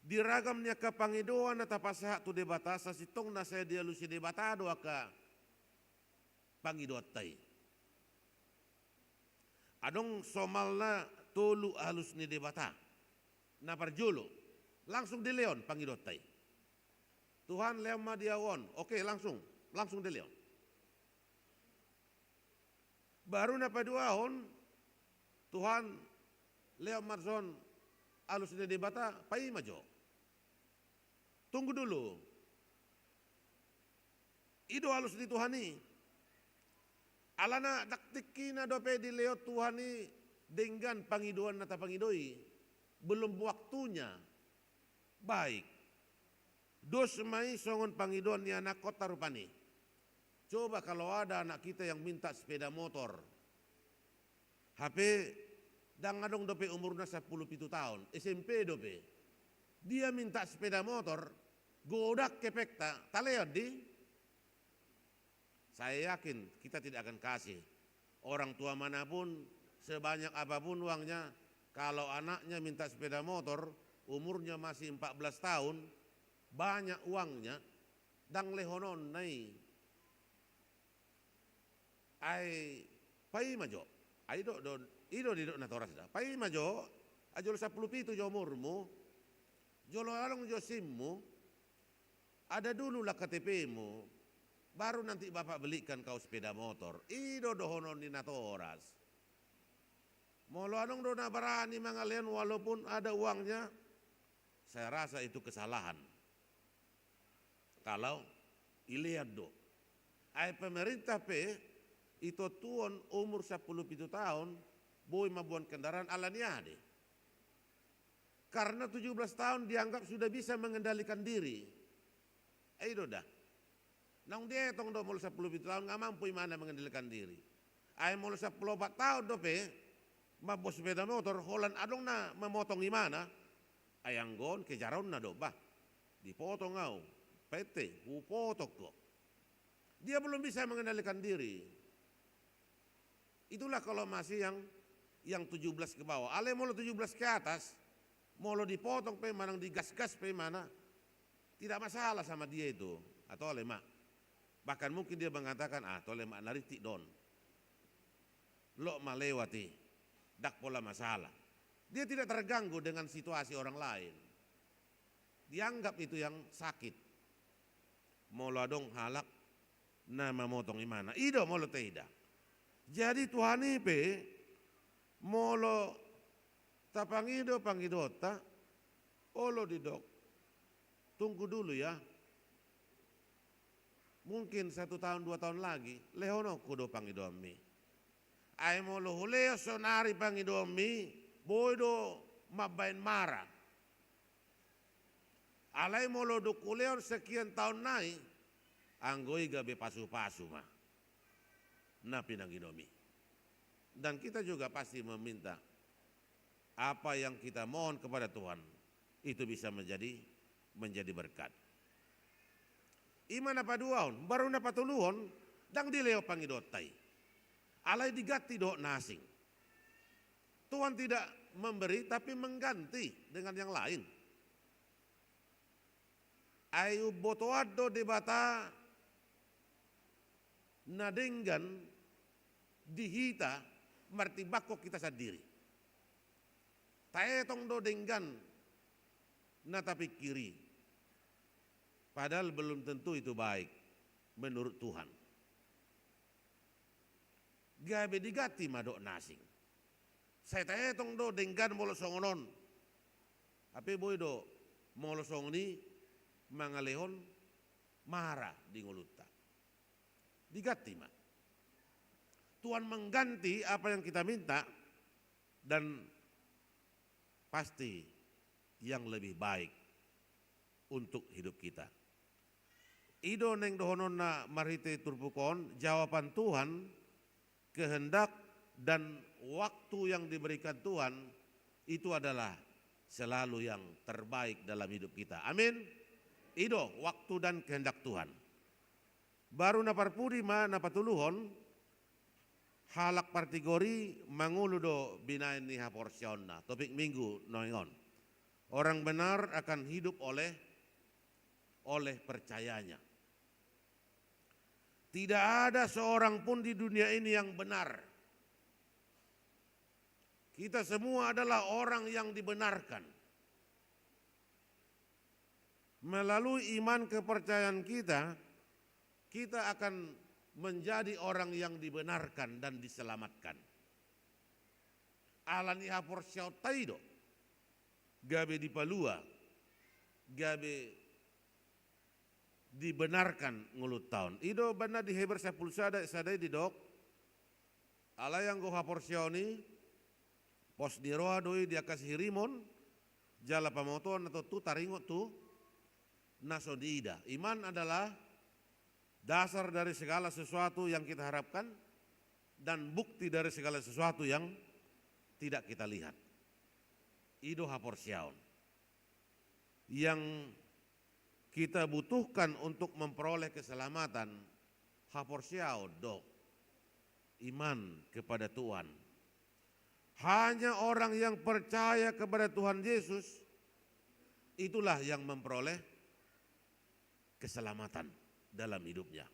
Di ragam ni angka pangidoan na tapasahat tu Debata, sasintongna sai dialusi Debata do angka pangidoanta i. Adong somalna tolu alus ni Debata. Na parjolo, langsung dilehon pangidoanta i. Tuhan, lehon ma di ahu on. Oke, langsung, langsung dilehon. Baru na paduahon, Tuhan, lehon ma dison alus ni Debata, paima jo. Tunggu dulu. I do alus ni Tuhan i. Alana ndang tingkina dope dilehon Tuhan i denggan pangidoan na tapangido i. Belum waktunya. Baik. Dos ma i songon pangidoan ni anakkonta rupani. Coba kalau ada anak kita yang minta sepeda motor. Hape ndang adong dope umurna sampulu pitu taon, S M P dope. Dia minta sepeda motor, godang kepengta, talehon di? Saya yakin kita tidak akan kasih. Orang tua manapun, sebanyak apapun uangnya, kalau anaknya minta sepeda motor, umurnya masih empat belas tahun, banyak uangnya, ndang lehononna i. Ai paima jo. Ai do, do, i do didok natoras da. Paima jo, ai jolo sampulu pitu jo umurmu, jolo adong jo SIM-mu, ada dulu lah K T P-mu, baru nanti bapak belikan kau sepeda motor. I do dohonon ni natoras. Molo adong do na barani mangalehon walaupun ada uangnya, saya rasa itu kesalahan. Kalau ilehon do. Ai pemerintah pe i tontuon umur sampulu pitu taon boi mamboan kendaraan ala ni aha do i. Karena tujuh belas tahun dianggap sudah bisa mengendalikan diri. Ai do da. Naung dietong do molo sampulu pitu taon nga mampu imana mengendalikan diri. Ai molo sampulu opat taon dope mamboan sepeda motor, holan adong na mamotong imana. Ai anggo on kejar-onna do, bah. Dipotong au, painte, hupotong ho. Dia belum bisa mengendalikan diri. Itulah kalau masih yang, yang tujuh belas ke bawah. Alai molo tujuh belas ke atas, molo dipotong pe manang digasgas pe imana, tidak masalah sama dia itu. Atau lemak. Bahkan mungkin dia mengatakan, ah, tole ma na rintik do on. Lok ma lewat i. Ndang pola masalah. Dia tidak terganggu dengan situasi orang lain. Dianggap itu yang sakit. Molo adong halak na mamotong imana. I do molo taida. Jadi Tuhan i pe molo tapangido pangidoanta, olo didok. Tunggu dulu ya. Mungkin satu tahun, dua tahun lagi, lehononku do pangidoanmi. Ai molo hulehon sonari pangidoanmi, boi do mambaen mara. Alai molo dung hulehon sekian taon nai, anggo i gabe pasupasu ma na pinangidomi. Dan kita juga pasti meminta apa yang kita mohon kepada Tuhan itu bisa menjadi, menjadi berkat. I ma na paduahon, baru na patoluhon, ndang dilehon pangidoanta i. Alai diganti dohot na asing. Tuhan tidak memberi, tapi mengganti dengan yang lain. Ai umbotoan do Debata na denggan di hita martimbangkon hita sandiri. Taetong do denggan na tapingkiri. Padahal belum tentu itu baik menurut Tuhan. Gabe diganti ma dohot na asing. Sai taetong do denggan molo songon on. Hape boi do molo songon i mangalehon mara di ngolunta. Diganti ma. Tuhan mengganti apa yang kita minta dan pasti yang lebih baik untuk hidup kita. I do naeng dohononna marhite turpuk on, jawaban Tuhan, kehendak dan waktu yang diberikan Tuhan itu adalah selalu yang terbaik dalam hidup kita. Amin. I do waktu dan kehendak Tuhan. Baru na parpudi ma na patoluhon, halak partigor i mangolu do binaen ni haporseaonna. Topik minggu naeng on. Orang benar akan hidup oleh oleh percayanya. Tidak ada seorang pun di dunia ini yang benar. Kita semua adalah orang yang dibenarkan. Melalui iman kepercayaan kita, kita akan menjadi orang yang dibenarkan dan diselamatkan. Ala ni haporseaonta i do gabe dipalua, gabe dibenarkan ngolunta on. I do umbahen na di Heber sampulu sada, sada i didok, alai anggo haporseaon i, pos ni roha do i di angka sihirimon, jala pamotoan na tontu taringot tu na so diida. Iman adalah dasar dari segala sesuatu yang kita harapkan dan bukti dari segala sesuatu yang tidak kita lihat. I do haporseaon. Yang kita butuhkan untuk memperoleh keselamatan, haporseaon do, iman kepada Tuhan. Hanya orang yang percaya kepada Tuhan Yesus, itulah yang memperoleh keselamatan dalam hidupnya.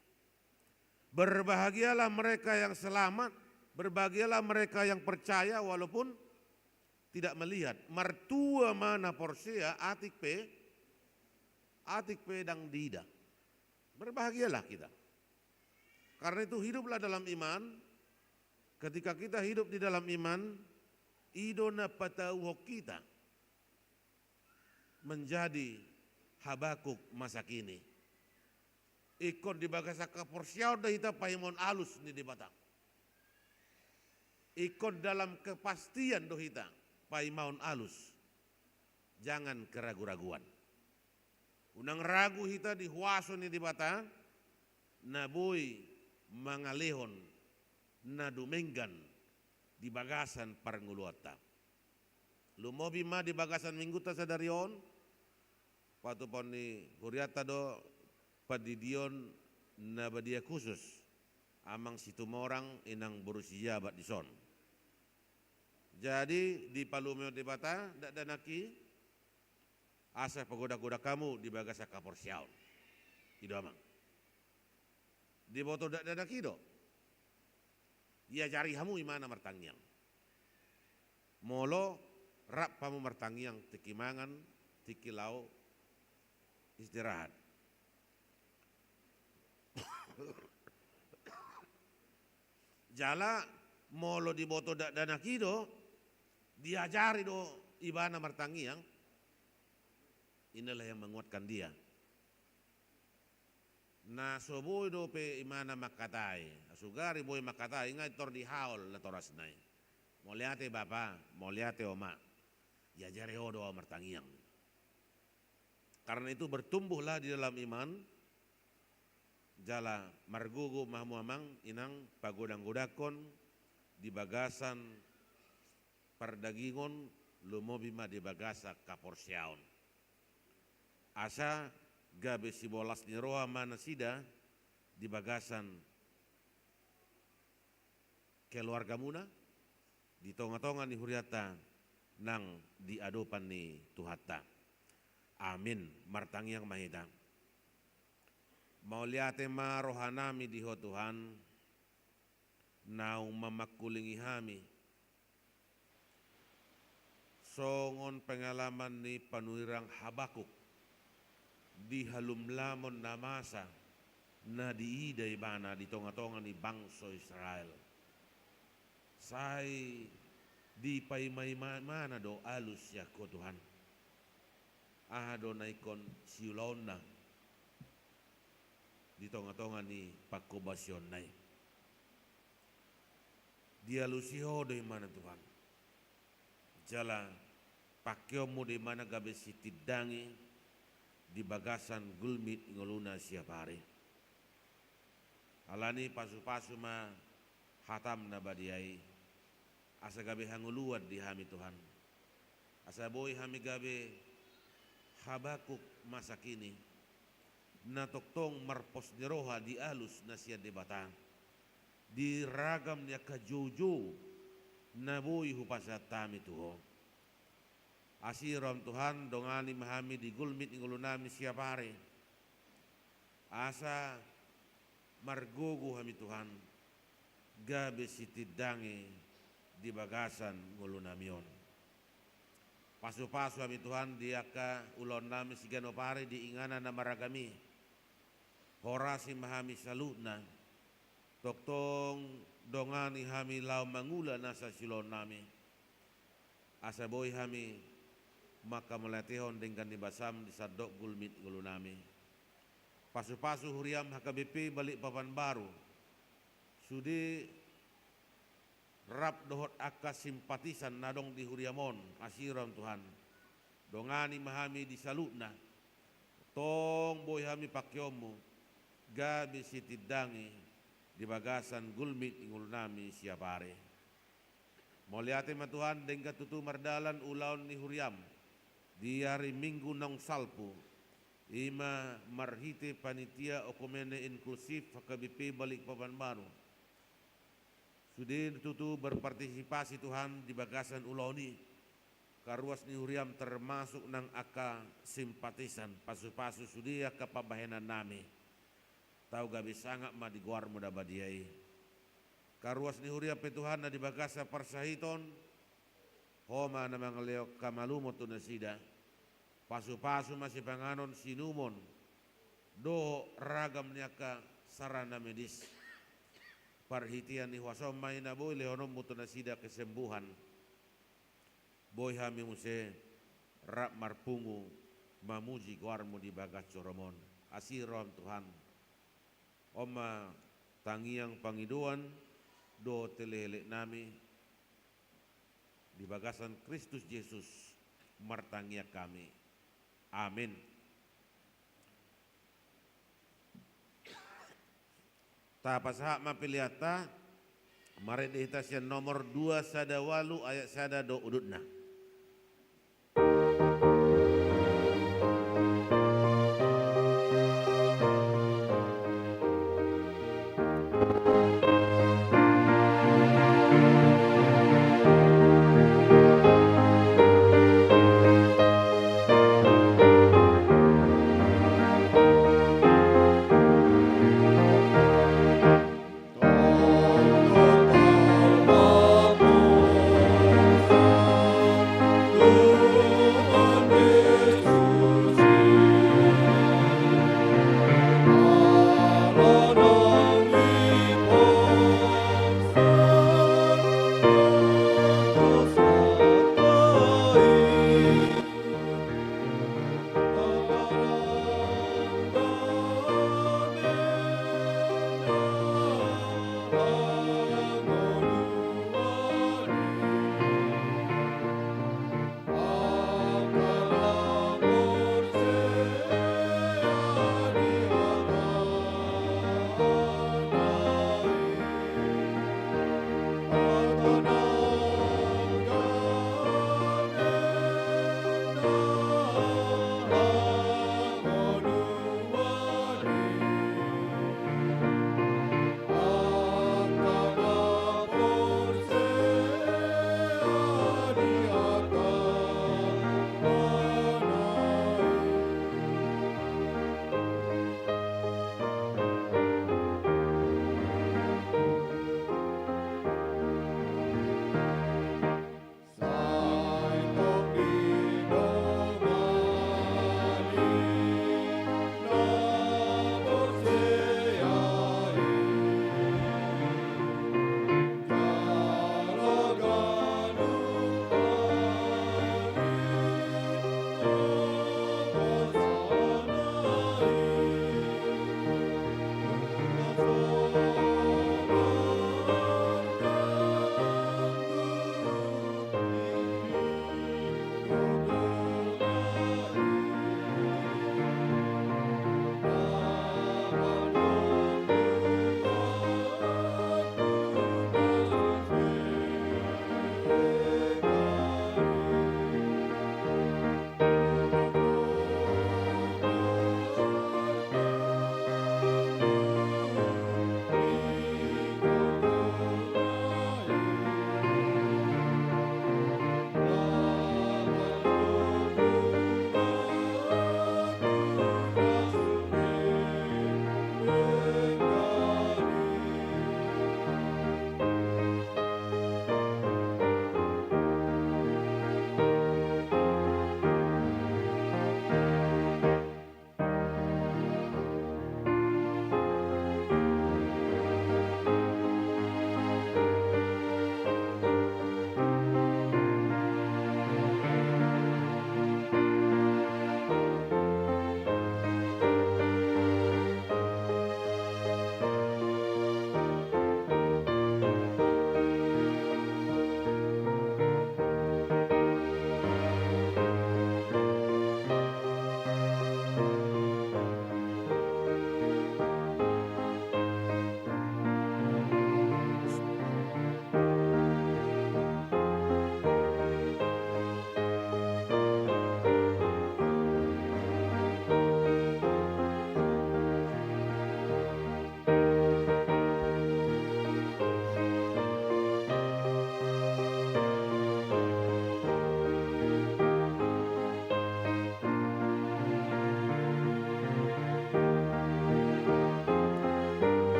Berbahagialah mereka yang selamat, berbahagialah mereka yang percaya walaupun tidak melihat. Martua ma na porsea, atik pe, atik pe ndang diida. Berbahagialah kita. Karena itu, hiduplah dalam iman. Ketika kita hidup di dalam iman, i do na patauhon kita menjadi Habakuk masa kini. Ingkon di bagasan haporseaon do hita paimahon alus ni Debata. Ingkon dalam kepastian do hita paimahon alus. Jangan keragu-raguan. Unang ragu hita di huaso ni Debata, na boi mangalehon na dumenggan di bagasan parngoluanta. Lumobi ma di bagasan minggunta sadari on, patupaon ni hurianta do pandidion na badia khusus, Amang Situmorang, Inang boru Sijabat dison. Jadi, dipalumehon Debata dakdanak i, asa pagodang-godang hamu di bagasan haporseaon. I do, Amang. Diboto dakdanak i do, iajari hamu imana martangiang. Molo rap hamu martangiang tingki mangan, tingki laho istirahat. Jala molo diboto dakdanak i do, diajari do ibana martangiang, inilah yang menguatkan dia. Na so boi dope imana mangkatai, sugari boi mangkatai, nga intor dihaol natorasna i. Mauliate bapa, mauliate oma, iajari ho do ahu martangiang. Karena itu, bertumbuhlah di dalam iman, jala margogo ma hamu, Amang Inang, pagodang-godangkon di bagasan pardagingon, lumobi ma di bagasan haporseaon. Asa gabe sibolas ni roha ma nasida di bagasan keluargamuna, di tonga-tonga ni hurianta nang di adopan ni Tuhanta. Amin. Martangiang ma hita. Mauliate ma rohanami di Ho Tuhan, naung mamangkulingi hami songon pengalaman ni panurirang Habakuk di halumlamon na masa na diida ibana di tonga-tonga ni bangso Israel. Sai dipaima-imana do alus sian Ho Tuhan. Aha do na ingkon siulaonna di tonga-tonga ni pangkobasionna i? Dialusi ho do imana Tuhan. Jala pangkeonmu do i ma na gabe sitindangi di bagasan gulmit ngoluna siapari. Alani i pasupasu ma hatam na badia i, asa gabe hangoluan di hami Tuhan. Asa boi hami gabe Habakuk masa kini, na tongtong marpos ni roha di alus na sian Debata, di ragam ni angka joujou na boi hupasahat hami tu Ho. Asi roham Tuhan, dongani ma hami di gulmit ni ngolunami siapari. Asa margogo hami Tuhan, gabe sitindangi di bagasan ngolunami on. Pasupasu hami Tuhan di angka ulaonnami siganup ari di inganan na maragam i. Horasi ma hami saluhutna, tongtong dongani hami laho mangula nasa siulaonnami. Asa boi hami manghamauliatehon denggan ni basam di sandok gulmit ngolunami. Pasupasu huriam H K B P Balikpapan Baru, sude rap dohot angka simpatisan na adong di huriam on, asi roham Tuhan. Dongani ma hami di saluhutna, tong boi hami pangkeonmu, gabe sitindangi di bagasan gulmit ni ngolunami siapari. Mauliate ma Tuhan, denggan tutu mardalan ulaon ni huriam di ari Minggu naung salpu, i ma marhite panitia okumene inklusif H K B P Balikpapan Baru. Sude tutu berpartisipasi Tuhan di bagasan ulaon i, karuas ni huriam termasuk nang angka simpatisan, pasupasu sude angka pambahenannami. Tau gabe sangap ma di goarmu na badia i. Karuas ni huria pe Tuhan na di bagasan parsahiton, Ho ma na mangalehon hamalumon tu nasida. Pasupasu ma sipanganon siinumon dohot ragam ni angka sarana medis. Parhitean ni huasaon ma i na boi lehononmu tu nasida kesembuhan. Boi hami muse rap marpungu mamuji goarmu di bagas joroMon. Asi roham Tuhan. On ma tangiang pangidoan dohot elekeleknami di bagasan Kristus Jesus martangiang hami. Amin. Tapasahat ma peleanta, marende hita sian nomor dua sada ualu ayat sada dohot udutna.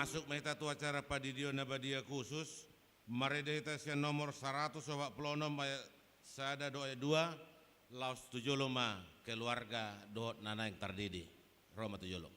Masuk ma hita tu acara pandidion na badia khusus, marende hita sian nomor saratus opat pulu onom ayat sada dohot ayat dua, laos tu jolo ma keluarga dohot na naeng tardidi. Ro ma tu jolo.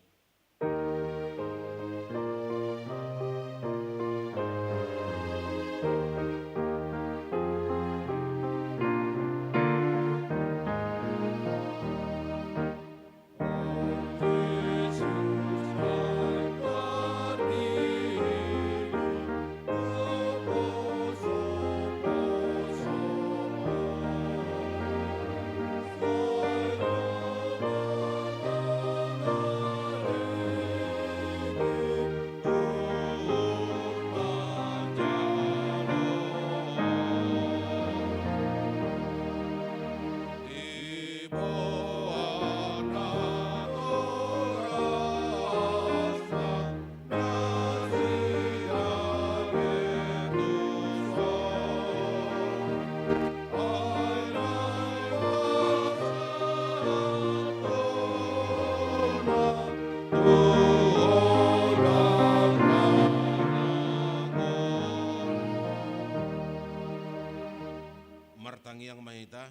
Martangiang ma hita.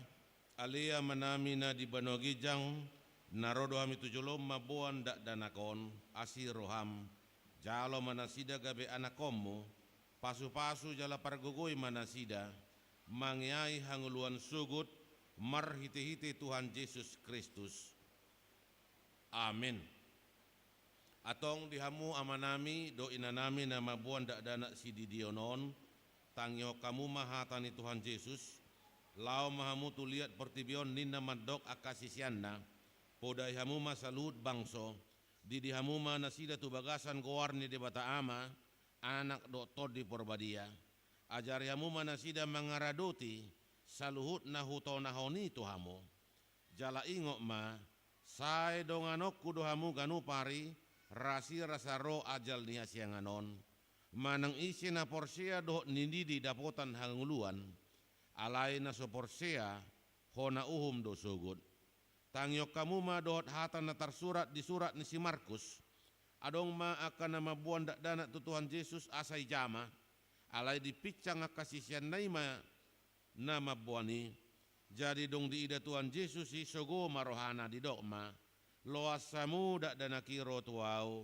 Ale Amanami na di banua ginjang, na ro do hami tu jolom mamboan dakdanak on, asi roham, jalo ma nasida gabe anakkonmu, pasupasu jala pargogoi ma nasida, mangeahi hangoluan sogot, marhitehite Tuhan Jesus Kristus. Amen. Antong di hamu amanami dohot inanami na mamboan dakdanak sididion on, tangihon hamu ma hata ni Tuhan Jesus, laho ma hamu tu liat portibi on ninna mandok angka siseanna, podai hamu ma saluhut bangso, didi hamu ma nasida tu bagasan goar ni Debata Ama, Anak dohot Tondi Porbadia. Ajari hamu ma nasida mangaradoti saluhut na hutonahon i tu hamu. Jala ingot ma, sai donganonku do hamu ganup ari, rasirasa ro ajal ni hasiangan on. Manang ise na porsea dohot nididi dapotan hangoluan, alai na so porsea, hona uhum do sogot. Tangihon hamu ma dohot hata na tarsurat di surat ni si Markus. Adong ma angka na mamboan dakdanak tu Tuhan Jesus asa dijama, alai dipinsang angka siseanna i ma na mamboan i. Jadi dung diida Tuhan Jesus i, sogo ma rohana, didok ma: Loas hamu dakdanak i ro tu ahu,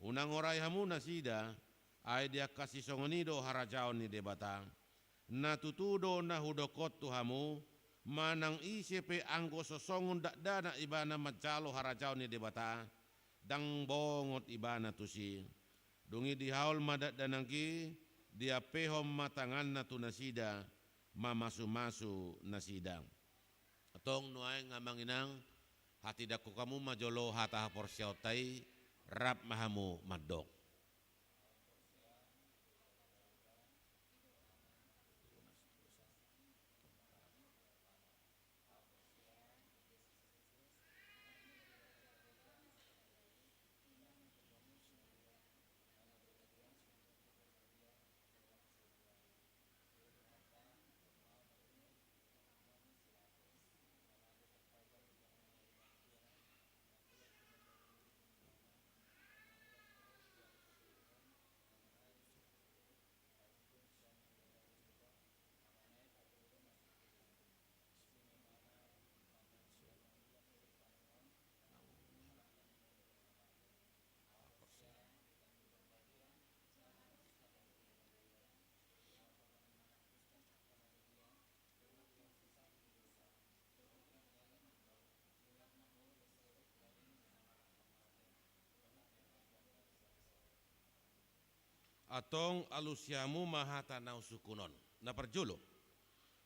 unang orai hamu nasida, ai di angka sisongon i do harajaon ni Debata. Na tutu do na hudok on tu hamu, manang ise pe anggo so songon dakdanak ibana manjalo harajaon ni Debata, ndang bongot ibana tusi. Dung i dihaol ma dakdanak i, diampehon ma tanganna tu nasida, mamasumasu nasida. Antong nuaeng amang inang, hatindangkon hamu ma jolo hata haporseaonta i, rap ma hamu mandok. Antong alusi hamu ma hata na husungkun on. Na parjolo,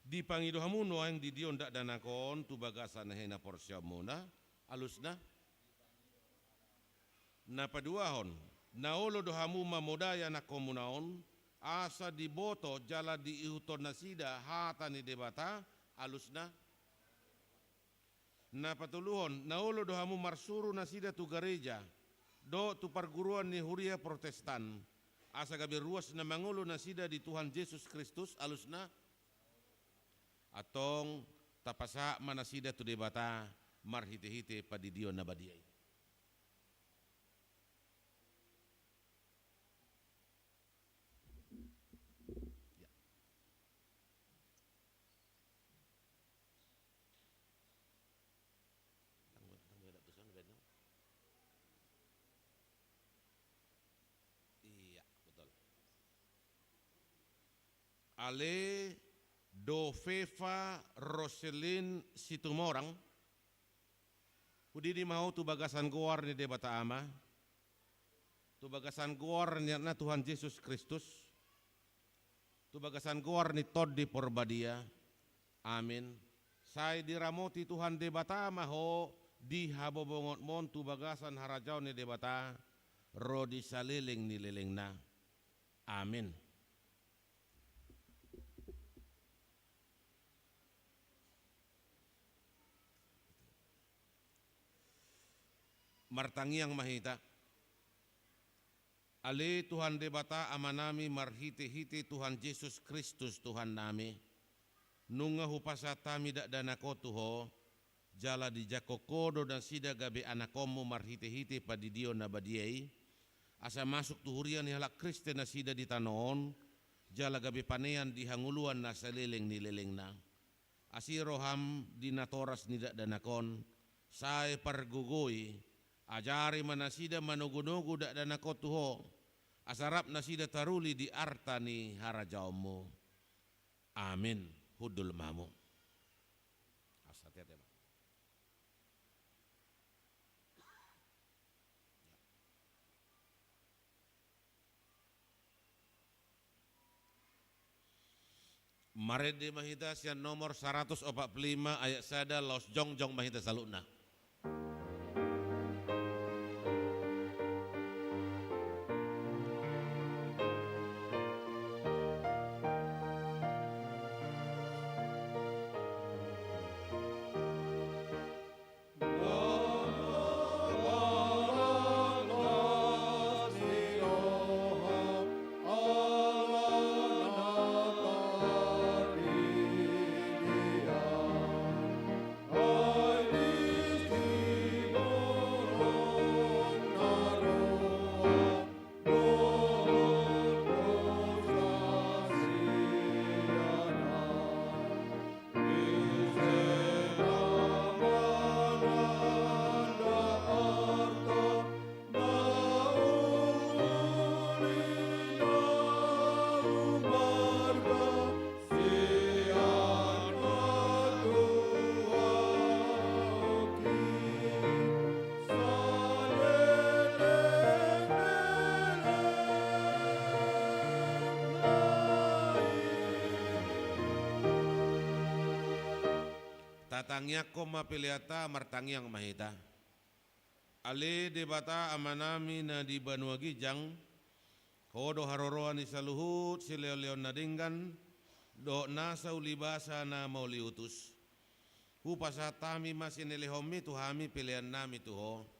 dipangido hamu nuaeng didion dakdanak on tu bagasan hinaporseaonmuna, alusna. Na paduahon, na olo do hamu mamodai anakkonmuna on, asa diboto jala diihuthon nasida hata ni Debata, alusna. Na patoluhon, na olo do hamu marsuru nasida tu gareja dohot tu parguruan ni huria Protestan, asa gabe ruas na mangolu nasida di Tuhan Jesus Kristus, alusna. Antong tapasahat ma nasida tu Debata marhitehite pandidion na badia i. Ale Doveva Roselin Situmorang, hudidi ma ho tu bagasan goar ni Debata Ama, tu bagasan goar ni Anakna Tuhan Jesus Kristus, tu bagasan goar ni Tondi Porbadia. Amin. Sai diramoti Tuhan Debata ma ho di habobongonmon tu bagasan harajaon ni Debata ro di saleleng ni lelengna. Amin. Martangiang ma hita. Ale Tuhan Debata Amanami, marhitehite Tuhan Jesus Kristus Tuhannami, nunga hupasahat hami dakdanak on tu Ho, jala dijangkon Ho do nasida gabe anakonmu marhitehite pandidion na badia i, asa masuk tu huria ni halak Kristen nasida di tano on, jala gabe panean di hangoluan na saleleng ni lelengna. Asi roham di natoras ni dakdanak on, sai pargogoi, ajari ma nasida manogunogu dakdanak on tu Ho, asa rap nasida taruli di arta ni harajaonmu. Amin. Hundul ma hamu. Asa hati-hati ma. Marende ma hita sian nomor saratus opat pulu lima ayat sada laos jongjong ma hita saluhutna. Tatangiangkon ma peleanta, martangiang ma hita. Ale Debata Amanami na di banua ginjang, Ho do haroroan ni saluhut silehonlehon na denggan, dohot nasa ulibasa na mauliutus. Hupasahat hami ma sinelehonmi tu hami peleannami tu Ho.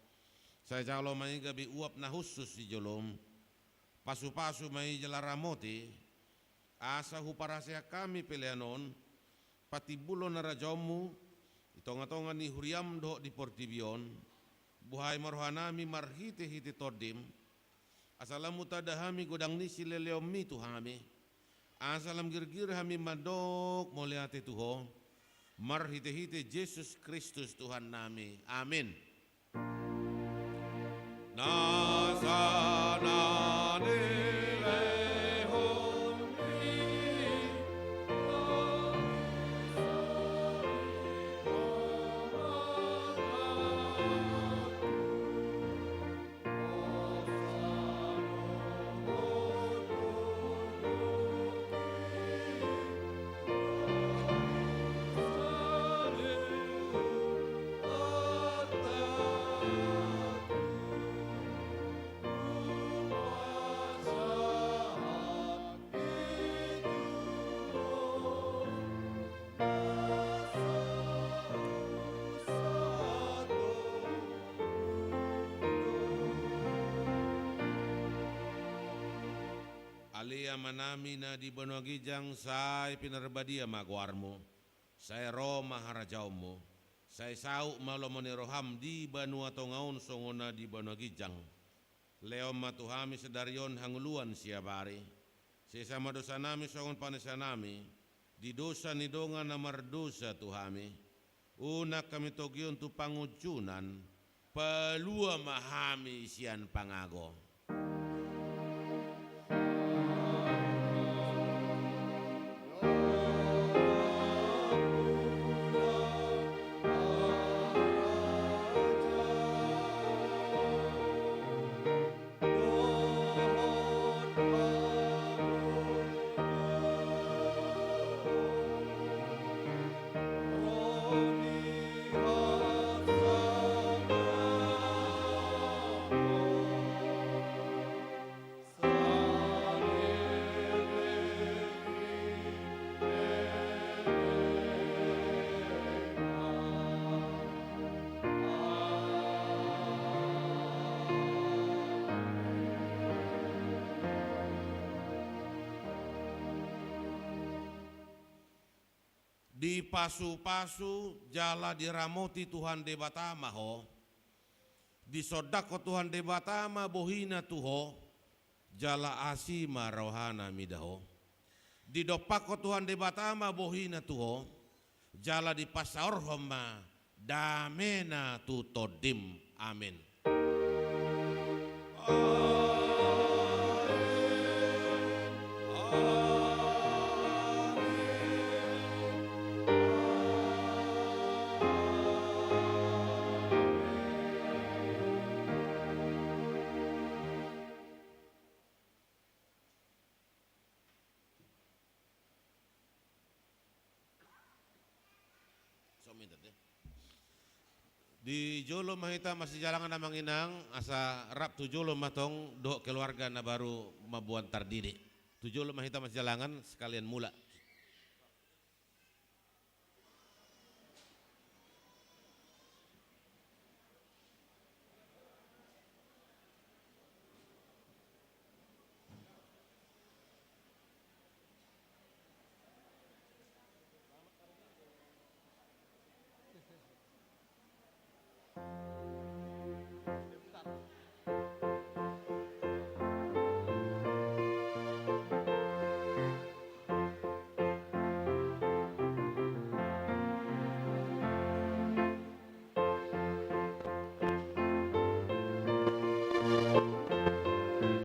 Sai jalo ma i gabe uap na hushus di jolom. Pasupasu ma i jala ramoti, asa huparhaseang hami pelean on, patimbulhon harajaonmu, di tongatonga ni huriam dohot di portibi on, buhai ma rohanami marhitehite tondim, asa lam hutanda hami godang ni silehonlehonmi tu hami, asa lam girgir hami mandok mauliate tu Ho, marhitehite Jesus Kristus Tuhannami. Amin. Nasa na nilehonmi. Ale Amanami na di banua ginjang, sai pinarbadia ma goarmu. Sai ro ma harajaonmu. Sai saut ma lomo ni roham di banua tonga on songon na di banua ginjang. Lehon ma tu hami sadari on hangoluan siapari. Sesa ma dosanami songon panesanami di dosa ni dongan na mardosa tu hami. Unang hami togihon tu pangunjunan, palua ma hami sian pangago. Dipasupasu jala diramoti Tuhan Debata ma ho. Disondangkon Tuhan Debata ma bohina tu ho, jala asi ma rohana mida ho. Didompakkon Tuhan Debata ma bohina tu ho, jala dipasaorhon ma damena tu tondim. Amen. Amen. Amen. Di jolo ma hita masijalangan, amang inang, asa rap tu jolo ma tong dohot keluarga na baru mamboan tardidi. Tu jolo ma hita masijalangan, sekalian mulak.